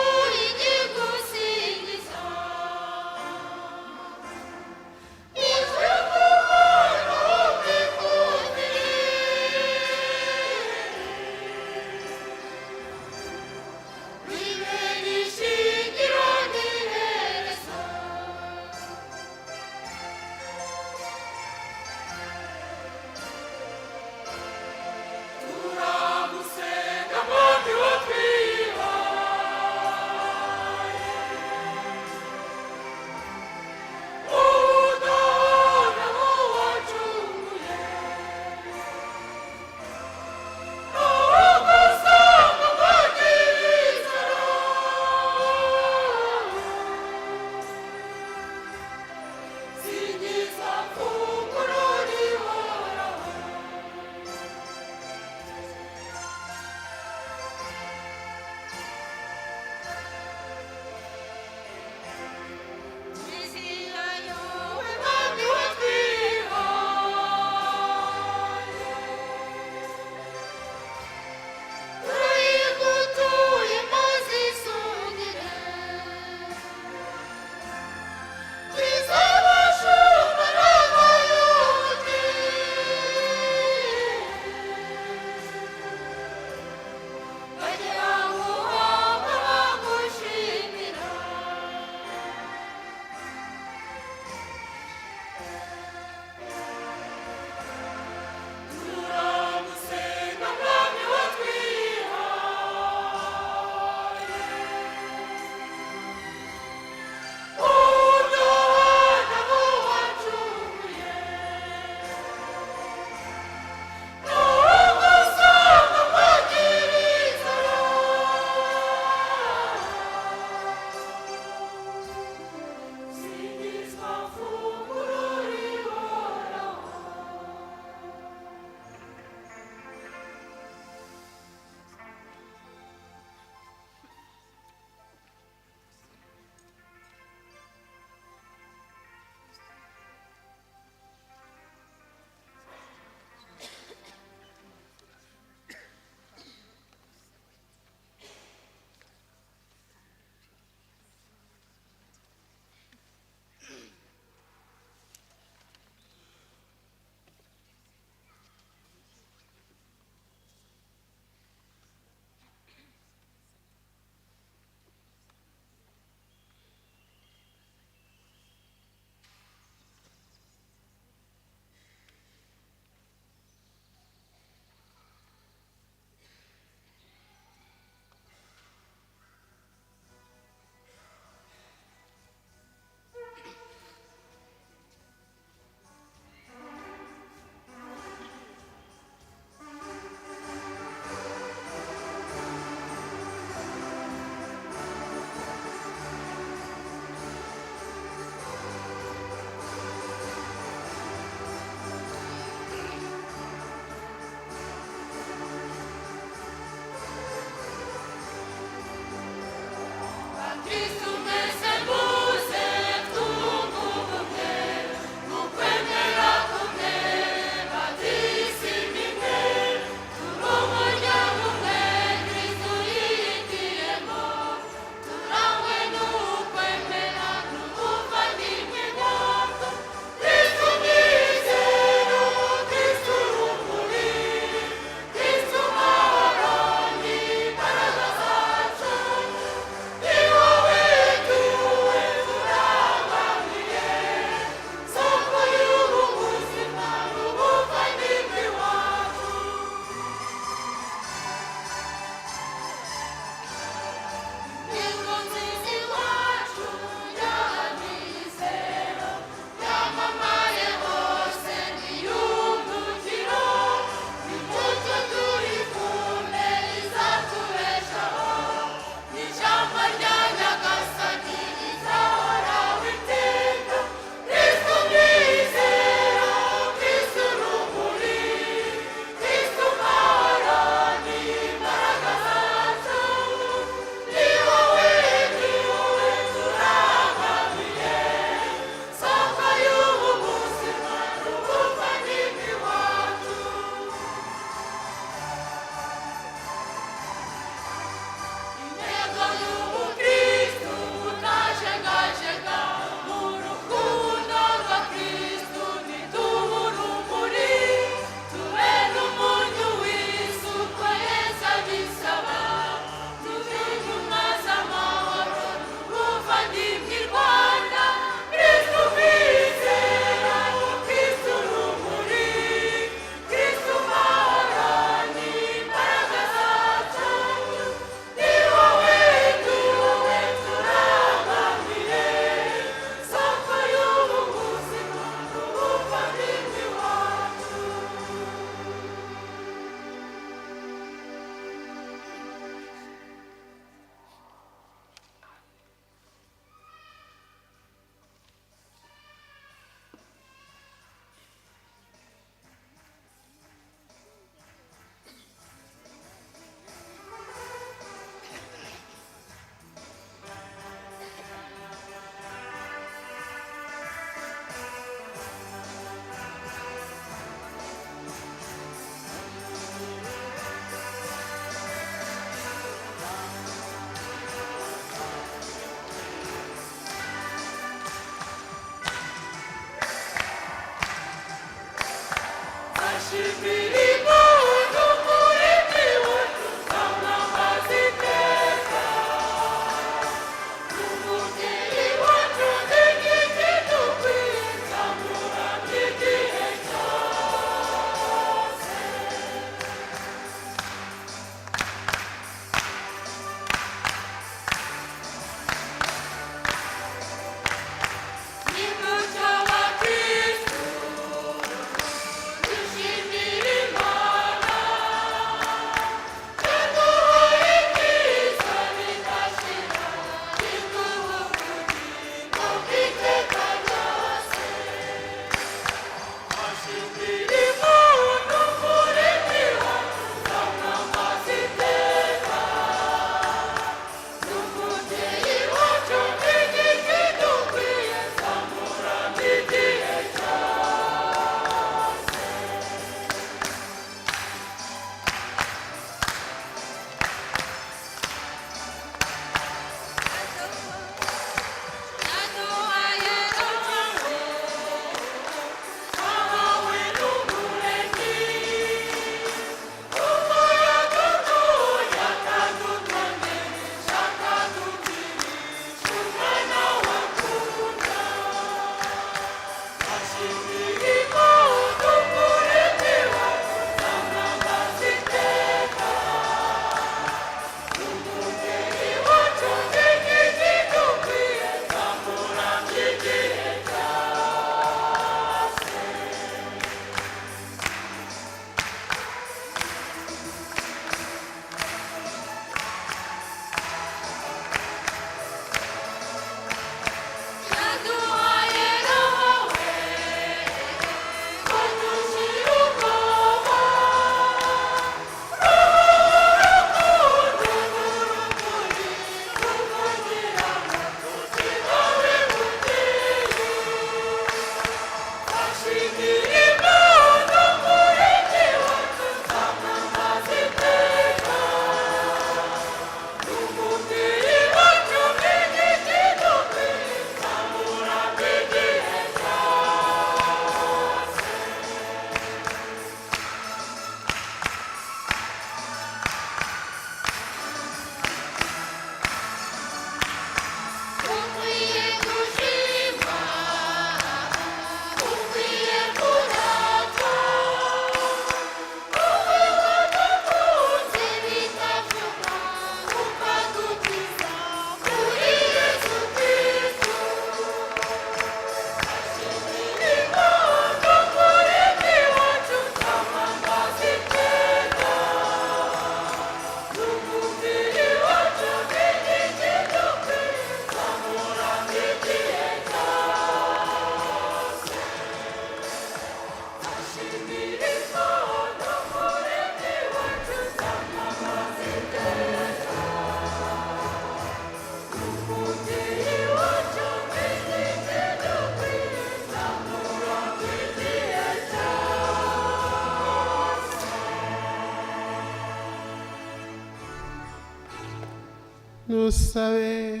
Nusabe.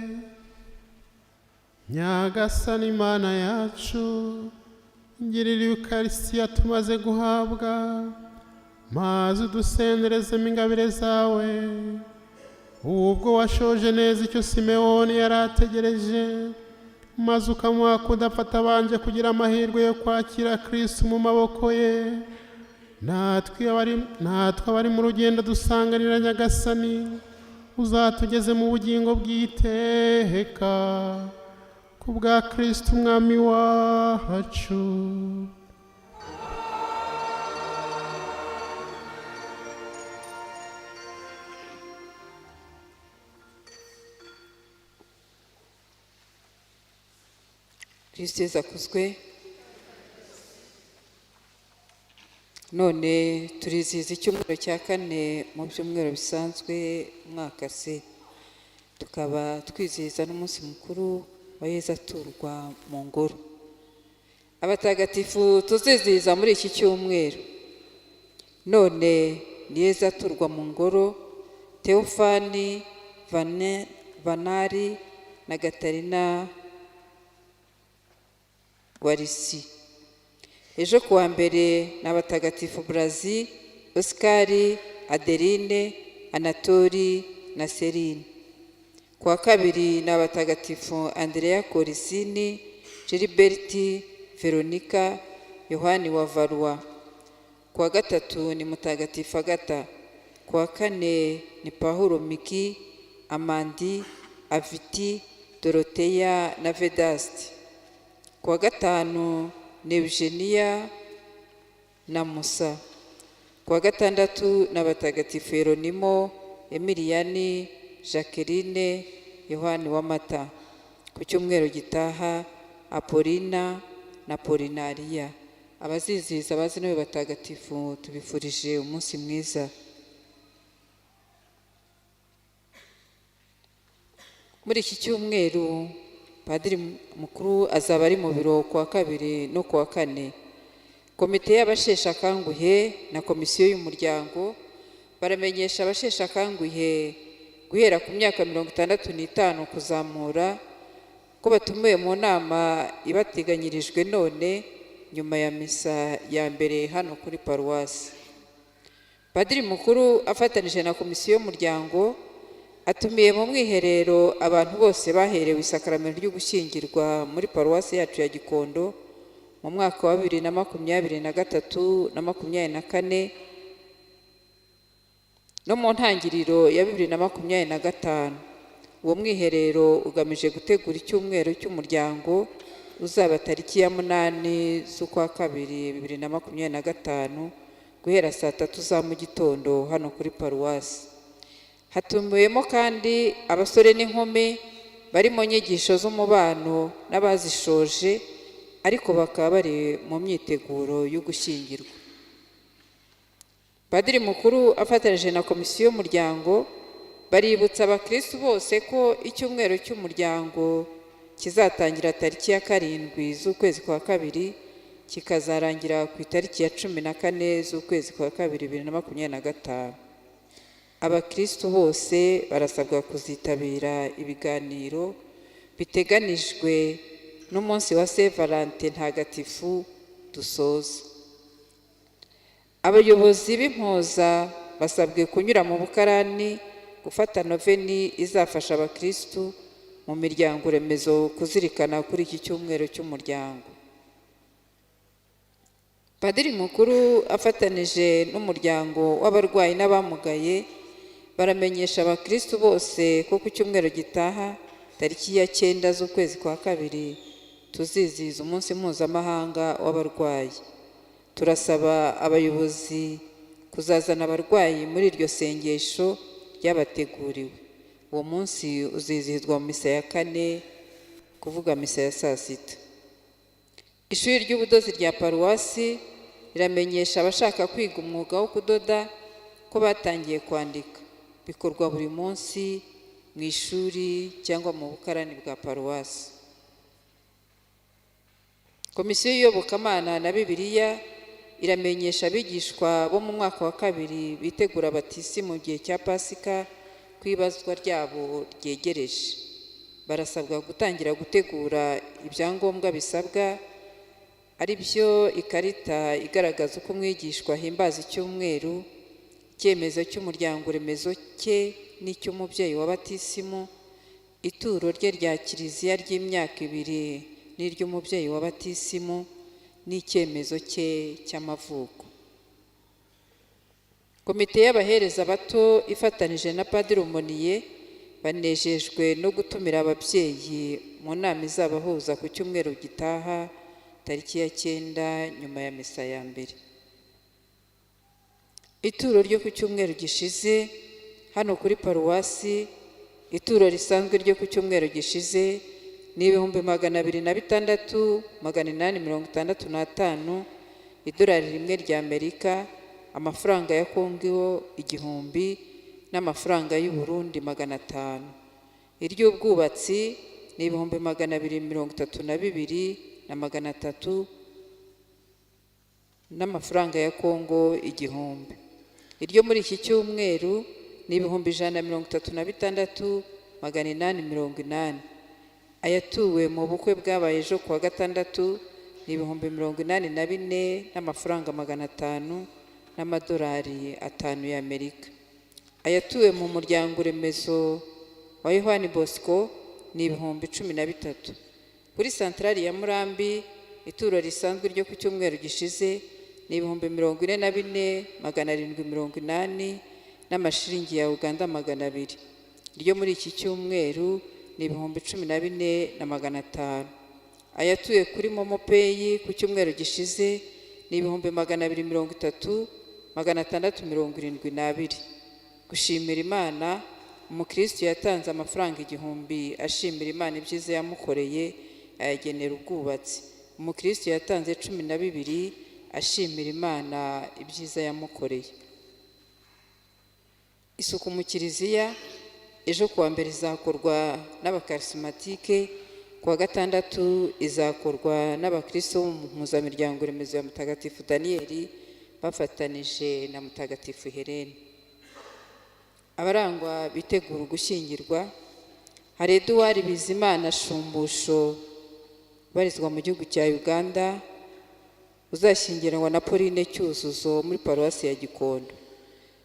Nyagasani Imana yacu, ngirira Ukarisitiya tumaze guhabwa, maze udusenderezemo ingabire zawe. Ubwo washoje neza icyo Simewoni yari ategereje, maze ukamuha kudafata abanje kugira amahirwe yo kwakira Kristo mu maboko ye, natwe abari mu rugendo dusanganira Nyagasani, uzatugeze mu bugingo bw'iteka ku bwa Kristo Umwami wacu. Kristo Yezu akuzwe. None turizihiza icyumweru cya kane mu byumweru bisanzwe umwaka C, tukaba twizihiza n'umunsi mukuru wa Yezu aturwa mu ngoro. Abatagatifu tuzizihiza muri iki cyumweru none ni Yezu aturwa mu ngoro, Teofani Vanari na Gatarina Warisi. Ejo kuwa mbere ni abatagatifu Brazi, Osikari, Adeline, Anatori na Serine. Kuwa kabiri ni abatagatifu Andrea Korisini, Gilberti, Veronica, Yohani wa Varwa. Kuwa gatatu ni Mutagatifu Agata. Kuwa kane ni Pawulo Miki, Amandi, Aviti, Doroteya na Vedasti. Kuwa gatanu ni Eugenia na Musa. Kuwa gatandatu ni abatagatifu Yeronimo, Emiliyani, Jacqueline, Yohani w'Amata. Ku cyumweru gitaha Apolina na Polinariya. Abazizihiza abazi n'abo batagatifu tubifurije umunsi mwiza. Muri iki cyumweru Padiri mukuru azaba ari mu biro kuwa kabiri no kuwa kane. Komite y'abasheshe akanguhe na komisiyo y'umuryango baramenyesha abasheshe akanguhe guhera ku myaka 65 kuzamura ko batumiwe mu nama ibateganyirijwe none nyuma ya misa ya mbere hano kuri paruwasi. Padiri mukuru afatanije na komisiyo y'umuryango atumiye mu mwiherero abantu bose baherewe isakaramento ryo gushyingirwa muri paruwasi yacu ya Gikondo mu mwaka wa 2023 na 2024 no mu ntangiriro ya 2025. Uwo mwiherero ugamije gutegura icyumweru cy'umuryango uzaba tariki ya 8 z'ukwa kabiri 2025 guhera saa 3 za mu gitondo hano kuri paruwasi. Hatumiwemo kandi abasore n'inkumi bari mu nyigisho z'umubano n'abazishoje ariko bakaba bari mu myiteguro yo gushyingirwa. Padiri mukuru afatanije na komisiyo y'umuryango baributsa abakristu bose ko icyumweru cy'umuryango kizatangira tariki ya 7 z'ukwezi kwa kabiri kikazarangira ku itariki ya 14 z'ukwezi kwa kabiri 2025. Abakristu bose barasabwa kuzitabira ibiganiro biteganijwe n'umunsi wa Saint Valentin ntagatifu dusoza. Abayobozi b'impuza basabwe kunyura mu bukarani gufata noveni izafasha abakristu mu miryango remezo kuzirikana kuri iki cyumweru cy'umuryango. Padiri mukuru afatanije n'umuryango w'abarwayi n'abamugaye baramenyesha abakristu bose ko ku cyumweru gitaha tariki ya 9 z'ukwezi kwa kabiri tuzizihiza umunsi mpuzamahanga w'abarwayi. Turasaba abayobozi kuzazana abarwayi muri iryo sengesho ryabateguriwe. Uwo munsi uzizihizwa mu misa ya 4, kuvuga misa ya saa 6. Ishuri ry'ubudozi rya paruwasi riramenyesha abashaka kwiga umwuga wo kudoda ko batangiye kwandika. Bikorwa buri munsi mu ishuri cyangwa mu bukarani bwa paruwasi. Komisiyo y'Iyobokamana na Bibiliya iramenyesha abigishwa bo mu mwaka wa 2 bitegura batisi mu gihe cya Pasika ko ibazwa ryabo ryegereje. Barasabwa gutangira gutegura ibyangombwa bisabwa, ari byo ikarita igaragaza uko umwigishwa ahimbaza icyumweru, icyemezo cy'umuryango remezo cye n'icy'umubyeyi wa batisimu, ituro rye rya kiliziya ry'imyaka 2 n'iry'umubyeyi wa batisimu, n'icyemezo cye cy'amavuko. Komite y'abahereza bato ifatanije na Padiri Umoniye banejejwe no gutumira ababyeyi mu nama izabahuza ku cyumweru gitaha tariki ya 9 nyuma ya misa ya mbere. Ituro ryo ku cyumweru gishize hano kuri paruwasi, ituro risanzwe ryo ku cyumweru gishize ni 206,865, idolari rimwe rya Amerika, amafaranga ya Kongo 1000 n'amafaranga y'u Burundi 500. Iry'ubwubatsi ni 232,300 n'amafaranga ya Kongo 1000. Iryo muri iki cyumweru ni 136,880. Ayatuwe mu bukwe bwabaye ejo kuwa gatandatu ni 84,500 n'amafaranga 500 n'amadolari 5 y'Amerika. Ayatuwe mu muryango remezo wa Yohani Bosco ni 13,000. Kuri santarari ya Murambi ituro risanzwe ryo ku cyumweru gishize ni 44,780 n'amashiringi ya Uganda 200. Iryo muri iki cyumweru ni 14,500. Ayatuye kuri Momo Pay ku cyumweru gishize ni 230,672. Gushimira Imana, umukristo yatanze amafaranga 1000 ashimira Imana ibyiza yamukoreye, ayagenera ubwubatsi. Umukristo yatanze 12 ashimira Imana ibyiza yamukoreye. Isuku mu kiliziya ejo kuwa mbere izakorwa n'abakarismatike, kuwa gatandatu izakorwa n'abakristo bo mu mpuzamiryango remezo ya Mutagatifu Daniyeli bafatanije na Mutagatifu Helene. Abarangwa bitegura gushyingirwa hari Eduard Bizimana Shumbusho ubarizwa mu gihugu cya Uganda, uzashyingiranwa na Pauline Cyuzuzo muri paruwasi ya Gikondo.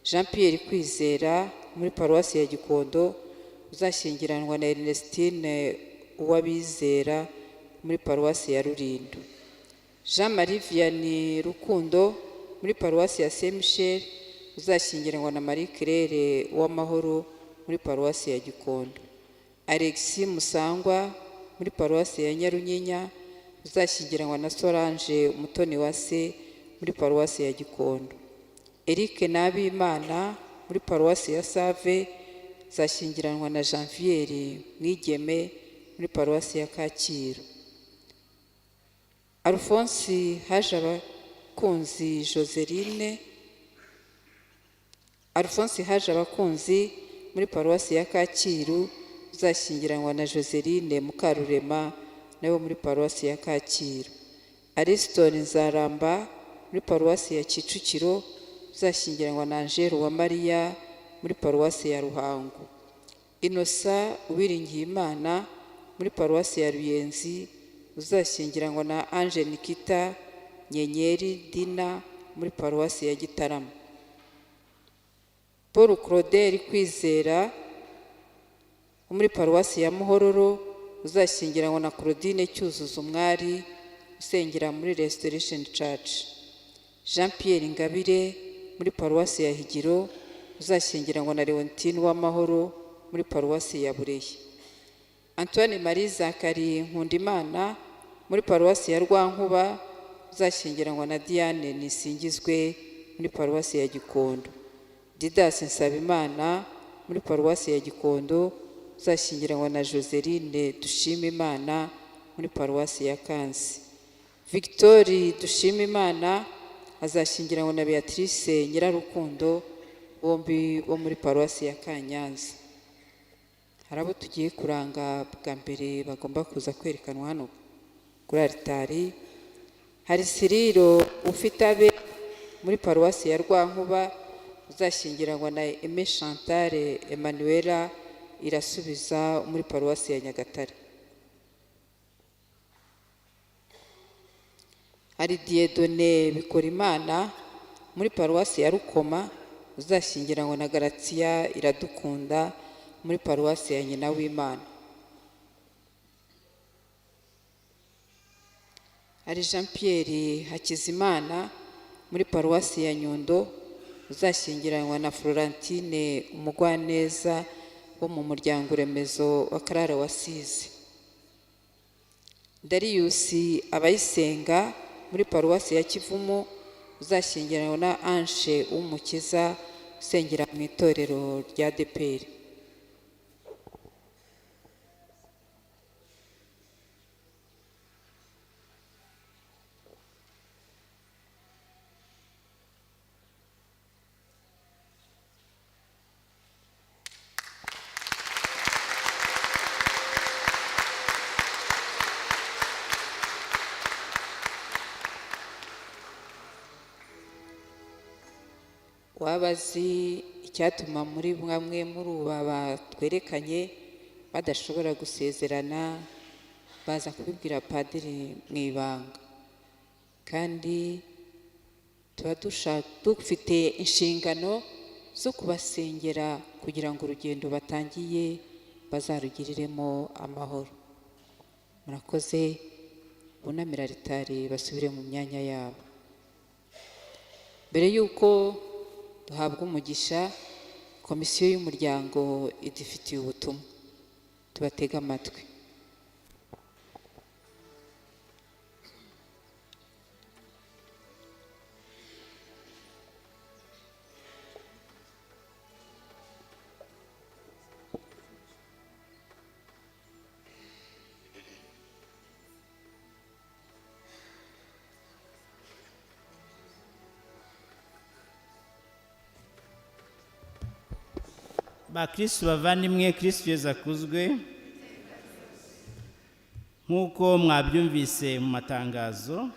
Jean Pierre Kwizera muri paruwasi ya Gikondo, uzashyingiranwa na Ernestine Uwabizera muri paruwasi ya Rulindo. Jean Marie Vianney Rukundo muri paruwasi ya Saint Michel, uzashyingiranwa na Marie Claire Uwamahoro muri paruwasi ya Gikondo. Alexis Musangwa muri paruwasi ya Nyarunyinya, uzashyingiranwa na Solange Umutoni wa se muri paruwasi ya Gikondo. Eric Nabimana muri paruwasi ya Save, uzashyingiranwa na Janvier Mwigeme muri paruwasi ya Kacyiru. Alphonse Hajabakunzi Joseline, Alphonse Hajabakunzi muri paruwasi ya Kacyiru, uzashyingiranwa na Joseline Mukarurema nawe muri paruwasi ya Kacyiru. Ariston Nzaramba muri paruwasi ya Kicukiro, uzashyingiranwa na Angel Uwamariya muri paruwasi ya Ruhango. Innocent Uwiringiyimana muri paruwasi ya Ruyenzi, uzashyingiranwa na Ange Nikita Nyenyeri Dina muri paruwasi ya Gitarama. Paul Claudel Kwizera wo muri paruwasi ya Muhororo, uzashyingiranwa na Claudine Cyuzuzo Umwari usengera muri Restoration Church. Jean Pierre Ingabire muri paruwasi ya Higiro, uzashyingiranwa na Leontine Uwamahoro muri paruwasi ya Burehe. Antoine Marie Zakari Nkundimana muri paruwasi ya Rwankuba, uzashyingiranwa na Diane Nisingizwe muri paruwasi ya Gikondo. Didas Nsabimana muri paruwasi ya Gikondo, uzashyingiranwa na Joseline Dushimimana muri paruwasi ya Kansi. Victoire Dushimimana azashyingiranwa na Beatrice Nyirarukundo, bombi bo muri paruwasi ya Kanyanza. Hari abo tugiye kuranga bwa mbere bagomba kuza kwerekanwa hano kuri alitari. Hari Siriro Ufitabe muri paruwasi ya Rwankuba, Uzashyingiranywa na Aime Chantal Emmanuela Irasubiza muri paruwasi ya Nyagatare. Hari Dieudonné Bikorimana muri paruwasi ya Rukoma, uzashyingiranywa na Garatia Iradukunda muri paruwasi ya Nyina w'Imana. Hari Jean Pierre Hakizimana muri paruwasi ya Nyundo, uzashyingiranywa na Florentine Umugwaneza wo mu muryango remezo wa Karara wasize. Darius Abayisenga muri paruwasi ya Kivumu, uzashyingiranywa na Ange Umukiza usengera mu itorero rya DPR. Waba azi icyatuma muri bamwe muri uba batwerekanye badashobora gusezerana, baza kubibwira padiri mu ibanga, kandi tuba dufite inshingano zo kubasengera kugira ngo urugendo batangiye bazarugiriremo amahoro. Murakoze, bunamira alitari basubire mu myanya yabo. Mbere y'uko duhabwa umugisha, komisiyo y'umuryango idufitiye ubutumwa, tubatege amatwi. Bakristu bavandimwe, Kristu Yezu akuzwe. Nk'uko mwabyumvise mu matangazo,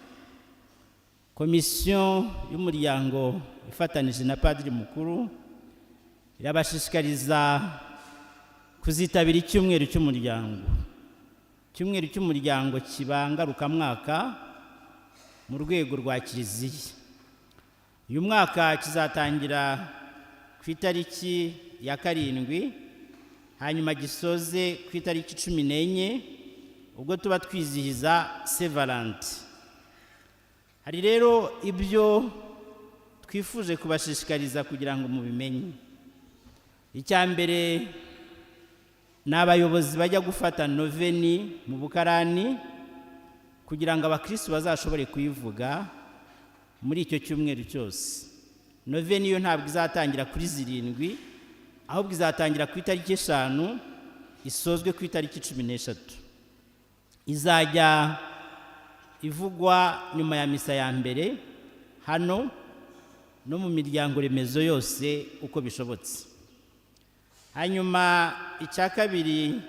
komisiyo y'umuryango ifatanije na padiri mukuru irabashishikariza kuzitabira icyumweru cy'umuryango. Icyumweru cy'umuryango kiba ngarukamwaka mu rwego rwa Kiliziya. Uyu mwaka kizatangira ku itariki ya 7, hanyuma gisoze ku itariki 14, ubwo tuba twizihiza Saint Valentin. Hari rero ibyo twifuje kubashishikariza kugira ngo mubimenye. Icya mbere ni abayobozi bajya gufata noveni mu bukarani kugira ngo abakristu bazashobore kuyivuga muri icyo cyumweru cyose. Noveni yo ntabwo izatangira kuri 7, ahubwo izatangira ku itariki 5 isozwe ku itariki 13. Izajya ivugwa nyuma ya misa ya mbere hano no mu miryango remezo yose uko bishobotse. Hanyuma icya kabiri,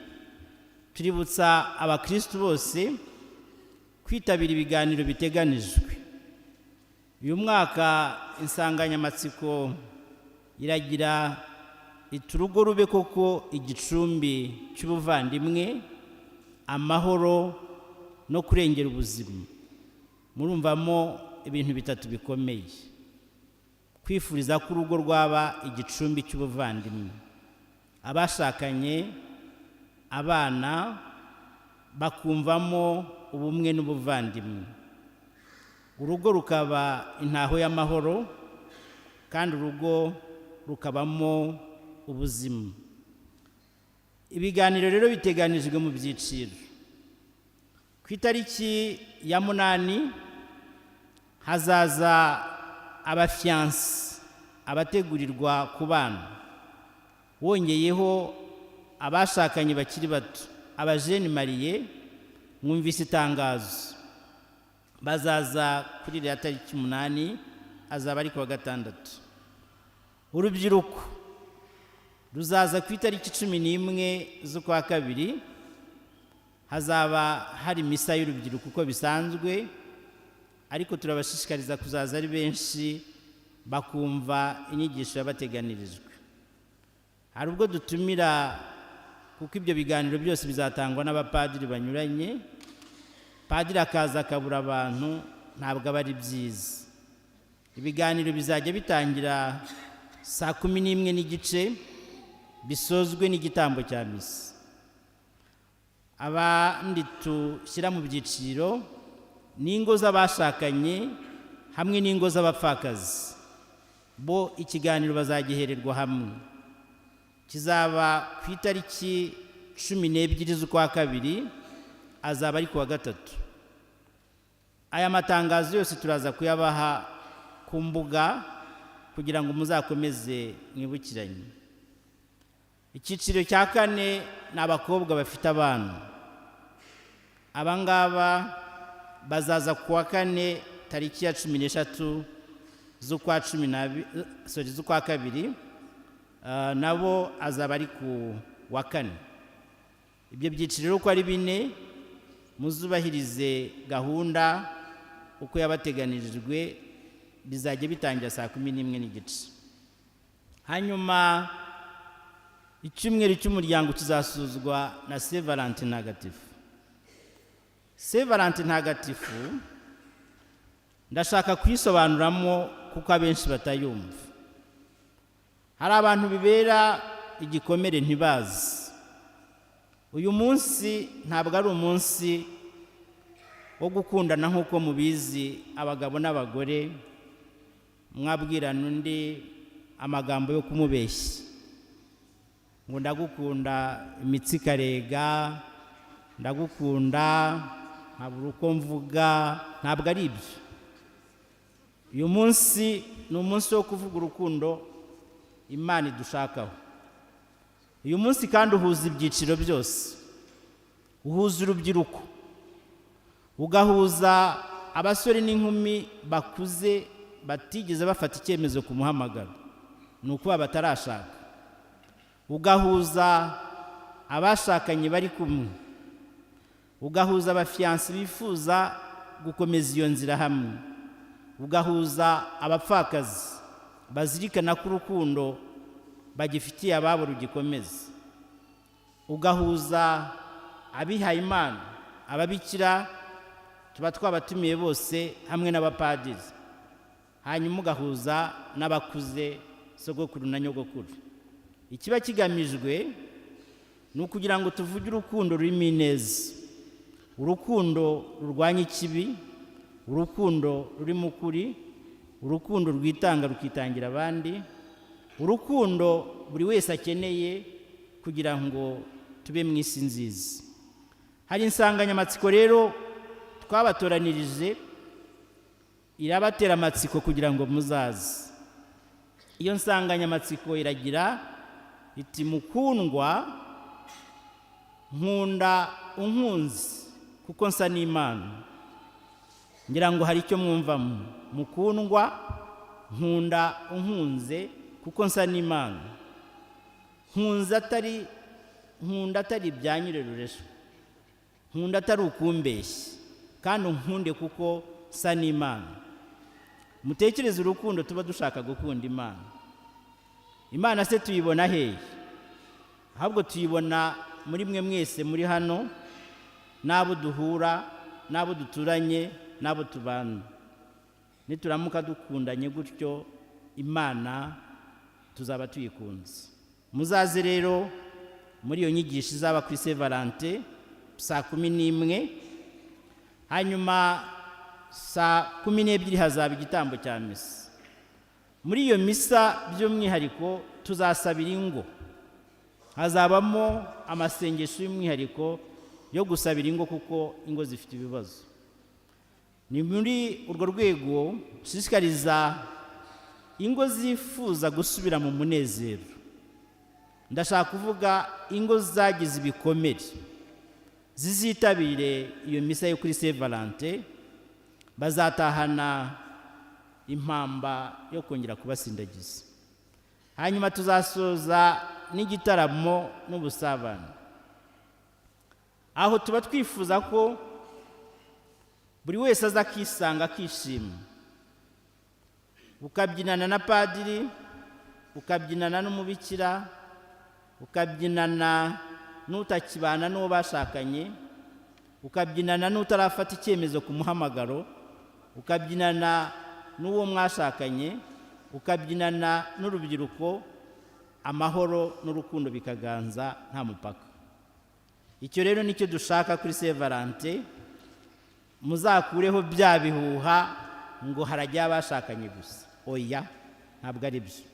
tuributsa abakristu bose kwitabira ibiganiro biteganijwe. Uyu mwaka insanganyamatsiko iragira iti: urugo rube koko igicumbi cy'ubuvandimwe, amahoro no kurengera ubuzima. Murumvamo ibintu bitatu bikomeye: kwifuriza ko urugo rwaba igicumbi cy'ubuvandimwe, abashakanye, abana bakumvamo ubumwe n'ubuvandimwe, urugo rukaba intaho y'amahoro, kandi urugo rukabamo ubuzima. Ibiganiro rero biteganijwe mu byiciro. Ku itariki ya 8 hazaza abafiyanse, abategurirwa ku bana, wongeyeho abashakanye bakiri bato, abajeni mariye. Mwumvise itangazo, bazaza kuri iriya tariki 8, azaba ari kuwa gatandatu. Urubyiruko ruzaza ku itariki 11 z'ukwa kabiri, hazaba hari misa y'urubyiruko uko bisanzwe, ariko turabashishikariza kuzaza ari benshi Bakumva inyigisho yabateganirijwe. Hari ubwo dutumira, kuko ibyo biganiro byose bizatangwa n'abapadiri banyuranye, padiri akaza akabura abantu, ntabwo aba ari byiza. Ibiganiro bizajya bitangira 11:30, bisozwe n'igitambo cya misa. Abandi tushyira mu byiciro ni ingo z'abashakanye hamwe n'ingo z'abapfakazi. Bo ikiganiro bazagihererwa hamwe, kizaba ku itariki 12 z'ukwa kabiri, azaba ari ku wa gatatu. Aya matangazo yose turaza kuyabaha ku mbuga kugira ngo muzakomeze mwibukiranye. Icyiciro cya kane ni abakobwa bafite abana. Aba ngaba bazaza ku wa kane, tariki ya 13 z'ukwa 12, sorry, z'ukwa kabiri, nabo azaba ari ku wa kane. Ibyo byiciro uko ari bine, muzubahirize gahunda uko yabateganirijwe, bizajya bitangira 11:30. Hanyuma icyumweru cy'umuryango kizasuzwa na Saint Valentin Ntagatifu. Saint Valentin Ntagatifu ndashaka kuyisobanuramo kuko abenshi batayumva. Hari abantu bibera igikomere ntibazi. Uyu munsi ntabwo ari umunsi wo gukundana nk'uko mubizi, abagabo n'abagore mwabwirana undi amagambo yo kumubeshya ngo ndagukunda imitsi ikarega, ndagukunda nkabura uko mvuga. Ntabwo ari ibyo. Uyu munsi ni umunsi wo kuvuga urukundo Imana idushakaho. Uyu munsi kandi uhuza ibyiciro byose, uhuza urubyiruko, ugahuza abasore n'inkumi bakuze batigeze bafata icyemezo ku muhamagaro, ni ukuba batarashaka, ugahuza abashakanye bari kumwe, ugahuza abafiyansi bifuza gukomeza iyo nzira hamwe, ugahuza abapfakazi bazirikana ko urukundo bagifitiye ababo rugikomeza, ugahuza abihayimana, ababikira tuba twabatumiye bose hamwe n'abapadiri, hanyuma ugahuza n'abakuze, sogokuru na nyogokuru. Ikiba kigamijwe ni ukugira ngo tuvuge urukundo rurimo ineza, urukundo rurwanya ikibi, urukundo rurimo ukuri, urukundo rwitanga rukitangira abandi, urukundo buri wese akeneye kugira ngo tube mu isi nziza. Hari insanganyamatsiko rero twabatoranirije, irabatera amatsiko kugira ngo muzaze. Iyo nsanganyamatsiko iragira iti: mukundwa, nkunda unkunze kuko nsa n'Imana. Ngira ngo hari icyo mwumvamo. Mukundwa, nkunda unkunze kuko nsa n'Imana. Nkunze atari, nkunda atari ibya nyirarureshwa, nkunda atari ukumbeshya, kandi unkunde kuko nsa n'Imana. Mutekereze urukundo tuba dushaka gukunda Imana. Imana se tuyibona hehe? Ahubwo tuyibona muri mwe mwese muri hano, n'abo duhura, n'abo duturanye, n'abo tubana. Nituramuka dukundanye gutyo, Imana tuzaba tuyikunze. Muzaze rero muri iyo nyigisho izaba kuri Saint Valentin 11:00, hanyuma 12:00 hazaba igitambo cya misa. Muri iyo misa by'umwihariko tuzasabira ingo, hazabamo amasengesho y'umwihariko yo gusabira ingo kuko ingo zifite ibibazo. Ni muri urwo rwego nshishikariza ingo zifuza gusubira mu munezero. Ndashaka kuvuga ingo zagize ibikomere zizitabire iyo misa yo kuri Saint Valentin, bazatahana impamba yo kongera kubasindagiza. Hanyuma tuzasoza n'igitaramo n'ubusabane, aho tuba twifuza ko buri wese aza akisanga akishima. Ukabyinana na padiri, ukabyinana n'umubikira, ukabyinana n'utakibana n'uwo bashakanye, ukabyinana n'utarafata icyemezo ku muhamagaro, ukabyinana n'uwo mwashakanye, ukabyinana n'urubyiruko, amahoro n'urukundo bikaganza nta mupaka. Icyo rero nicyo dushaka kuri Saint Valentin. Muzakureho bya bihuha ngo harajya abashakanye gusa. Oya, ntabwo ari byo.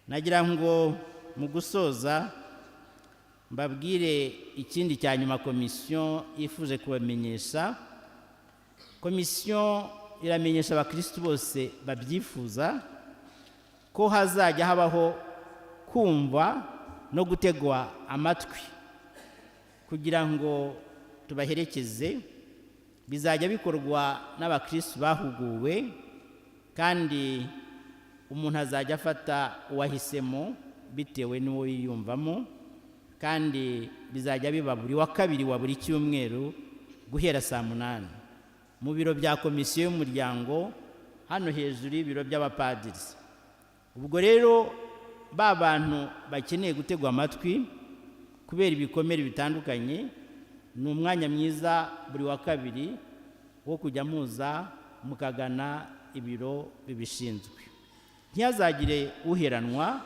Nagira ngo mu gusoza mbabwire ikindi cya nyuma komisiyo yifuje kubamenyesha. Komisiyo iramenyesha abakirisitu bose babyifuza ko hazajya habaho kumva no gutegwa amatwi kugira ngo tubaherekeze. Bizajya bikorwa n'abakirisitu bahuguwe, kandi umuntu azajya afata uwahisemo bitewe n'uwo yiyumvamo, kandi bizajya biba buri wa kabiri wa buri cyumweru guhera saa 8 mu biro bya komisiyo y'umuryango, hano hejuru y'ibiro by'abapadiri. Ubwo rero ba bantu bakeneye gutegwa amatwi kubera ibikomere bitandukanye, ni umwanya mwiza buri wa kabiri wo kujya muza mukagana ibiro bibishinzwe. Ntihazagire uheranwa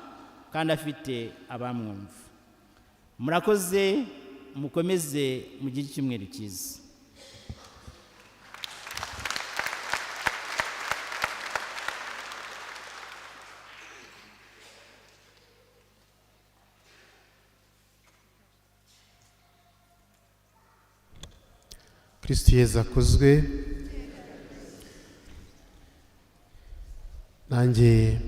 kandi afite abamwumva. Murakoze, mukomeze mugire icyumweru cyiza. Kristo Yezu akuzwe. Nanjye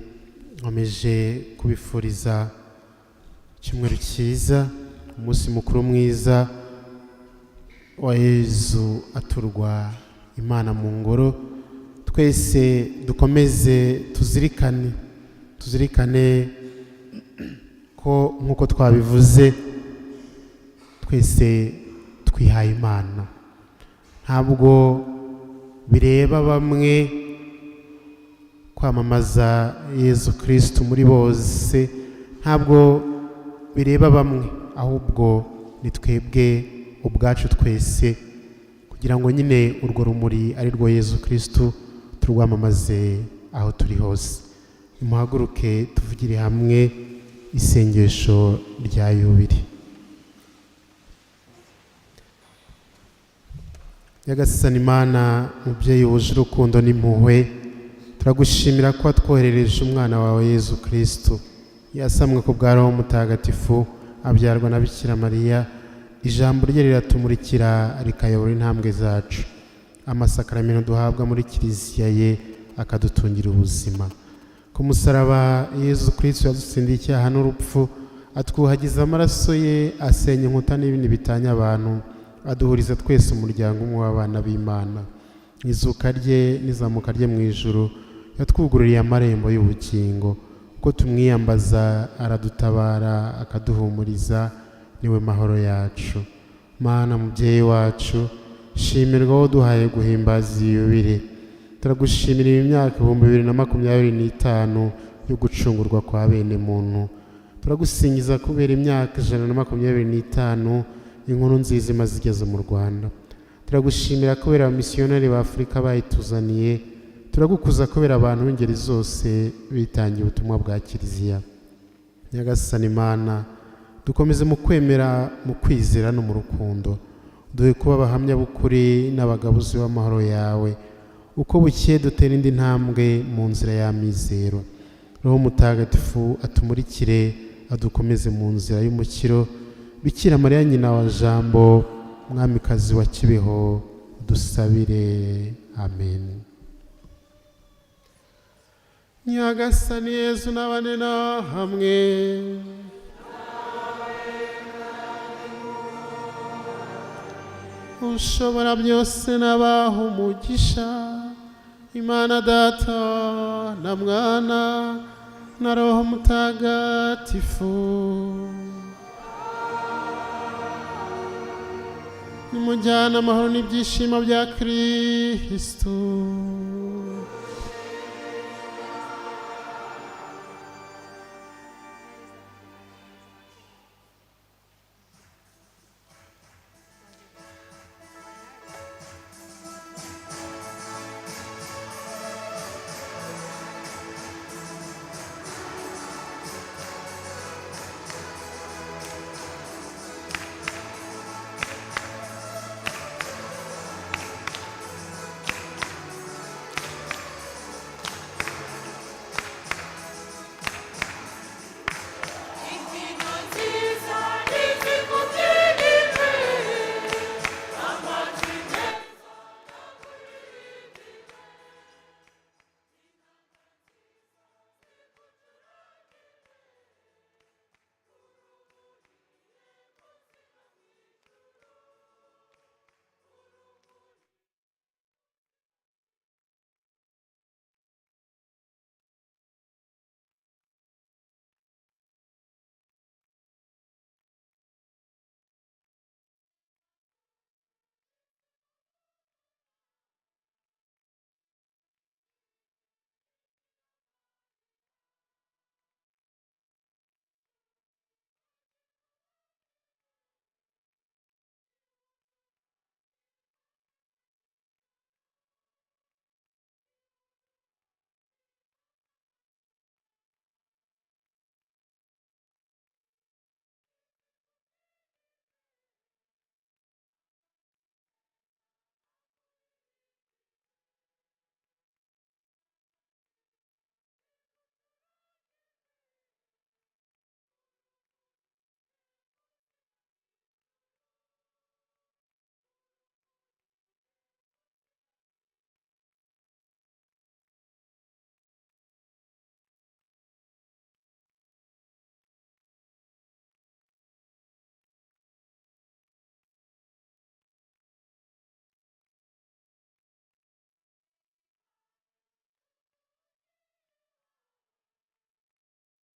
nkomeje kubifuriza icyumweru cyiza, umunsi mukuru mwiza wa Yezu aturwa Imana mu ngoro. Twese dukomeze tuzirikane ko nk'uko twabivuze twese twihaye Imana. Ntabwo bireba bamwe kwamamaza Yezu Kristo muri bose, ntabwo bireba bamwe, ahubwo ni twebwe ubwacu twese, kugira ngo nyine urwo rumuri ari rwo Yezu Kristo turwamamaze aho turi hose. Nimuhaguruke tuvugire hamwe isengesho rya yubile. Nyagasani Imana, mubyeyi wuje urukundo n'impuhwe, turagushimira ko watwoherereje umwana wawe Yezu Kristo. Yasamwe ku bwa Roho Mutagatifu, abyarwa na Bikira Mariya. Ijambo rye riratumurikira rikayobora intambwe zacu. Amasakaramentu duhabwa muri kiliziya ye akadutungira ubuzima. Ku musaraba Yezu Kristo yadutsindiye icyaha n'urupfu, atwuhagiza amaraso ye, asenya inkuta n'ibindi bitanya abantu, aduhuriza twese umuryango umwe w'abana b'Imana. Izuka rye n'izamuka rye mu ijuru yatwugururiye amarembo y'ubugingo. Uko tumwiyambaza aradutabara akaduhumuriza, niwe mahoro yacu. Mana mubyeyi wacu, shimirwa wowe duhaye guhimbaza iyi yubile. Turagushimira iyi myaka 2025 yo gucungurwa kwa bene muntu. Turagusingiza kubera imyaka 125 inkuru nziza imaze igeze mu Rwanda. Turagushimira kubera abamisiyonari ba Afurika bayituzaniye. Turagukuza kubera abantu b'ingeri zose bitangiye ubutumwa bwa Kiliziya. Nyagasani Imana, dukomeze mu kwemera, mu kwizera no mu rukundo. Duhe kuba abahamya b'ukuri n'abagabuzi b'amahoro yawe. Uko bukeye dutera indi ntambwe mu nzira y'amizero. Roho Mutagatifu atumurikire, adukomeze mu nzira y'umukiro. Bikira Mariya nyina wa Jambo, mwamikazi wa Kibeho, dusabire. Amen. Nyagasani Yezu n'abane na hamwe. Ushobora byose n'abaha umugisha, Imana Data na Mwana na Roho Mutagatifu. Nimujyane amahoro n'ibyishimo bya Kristo.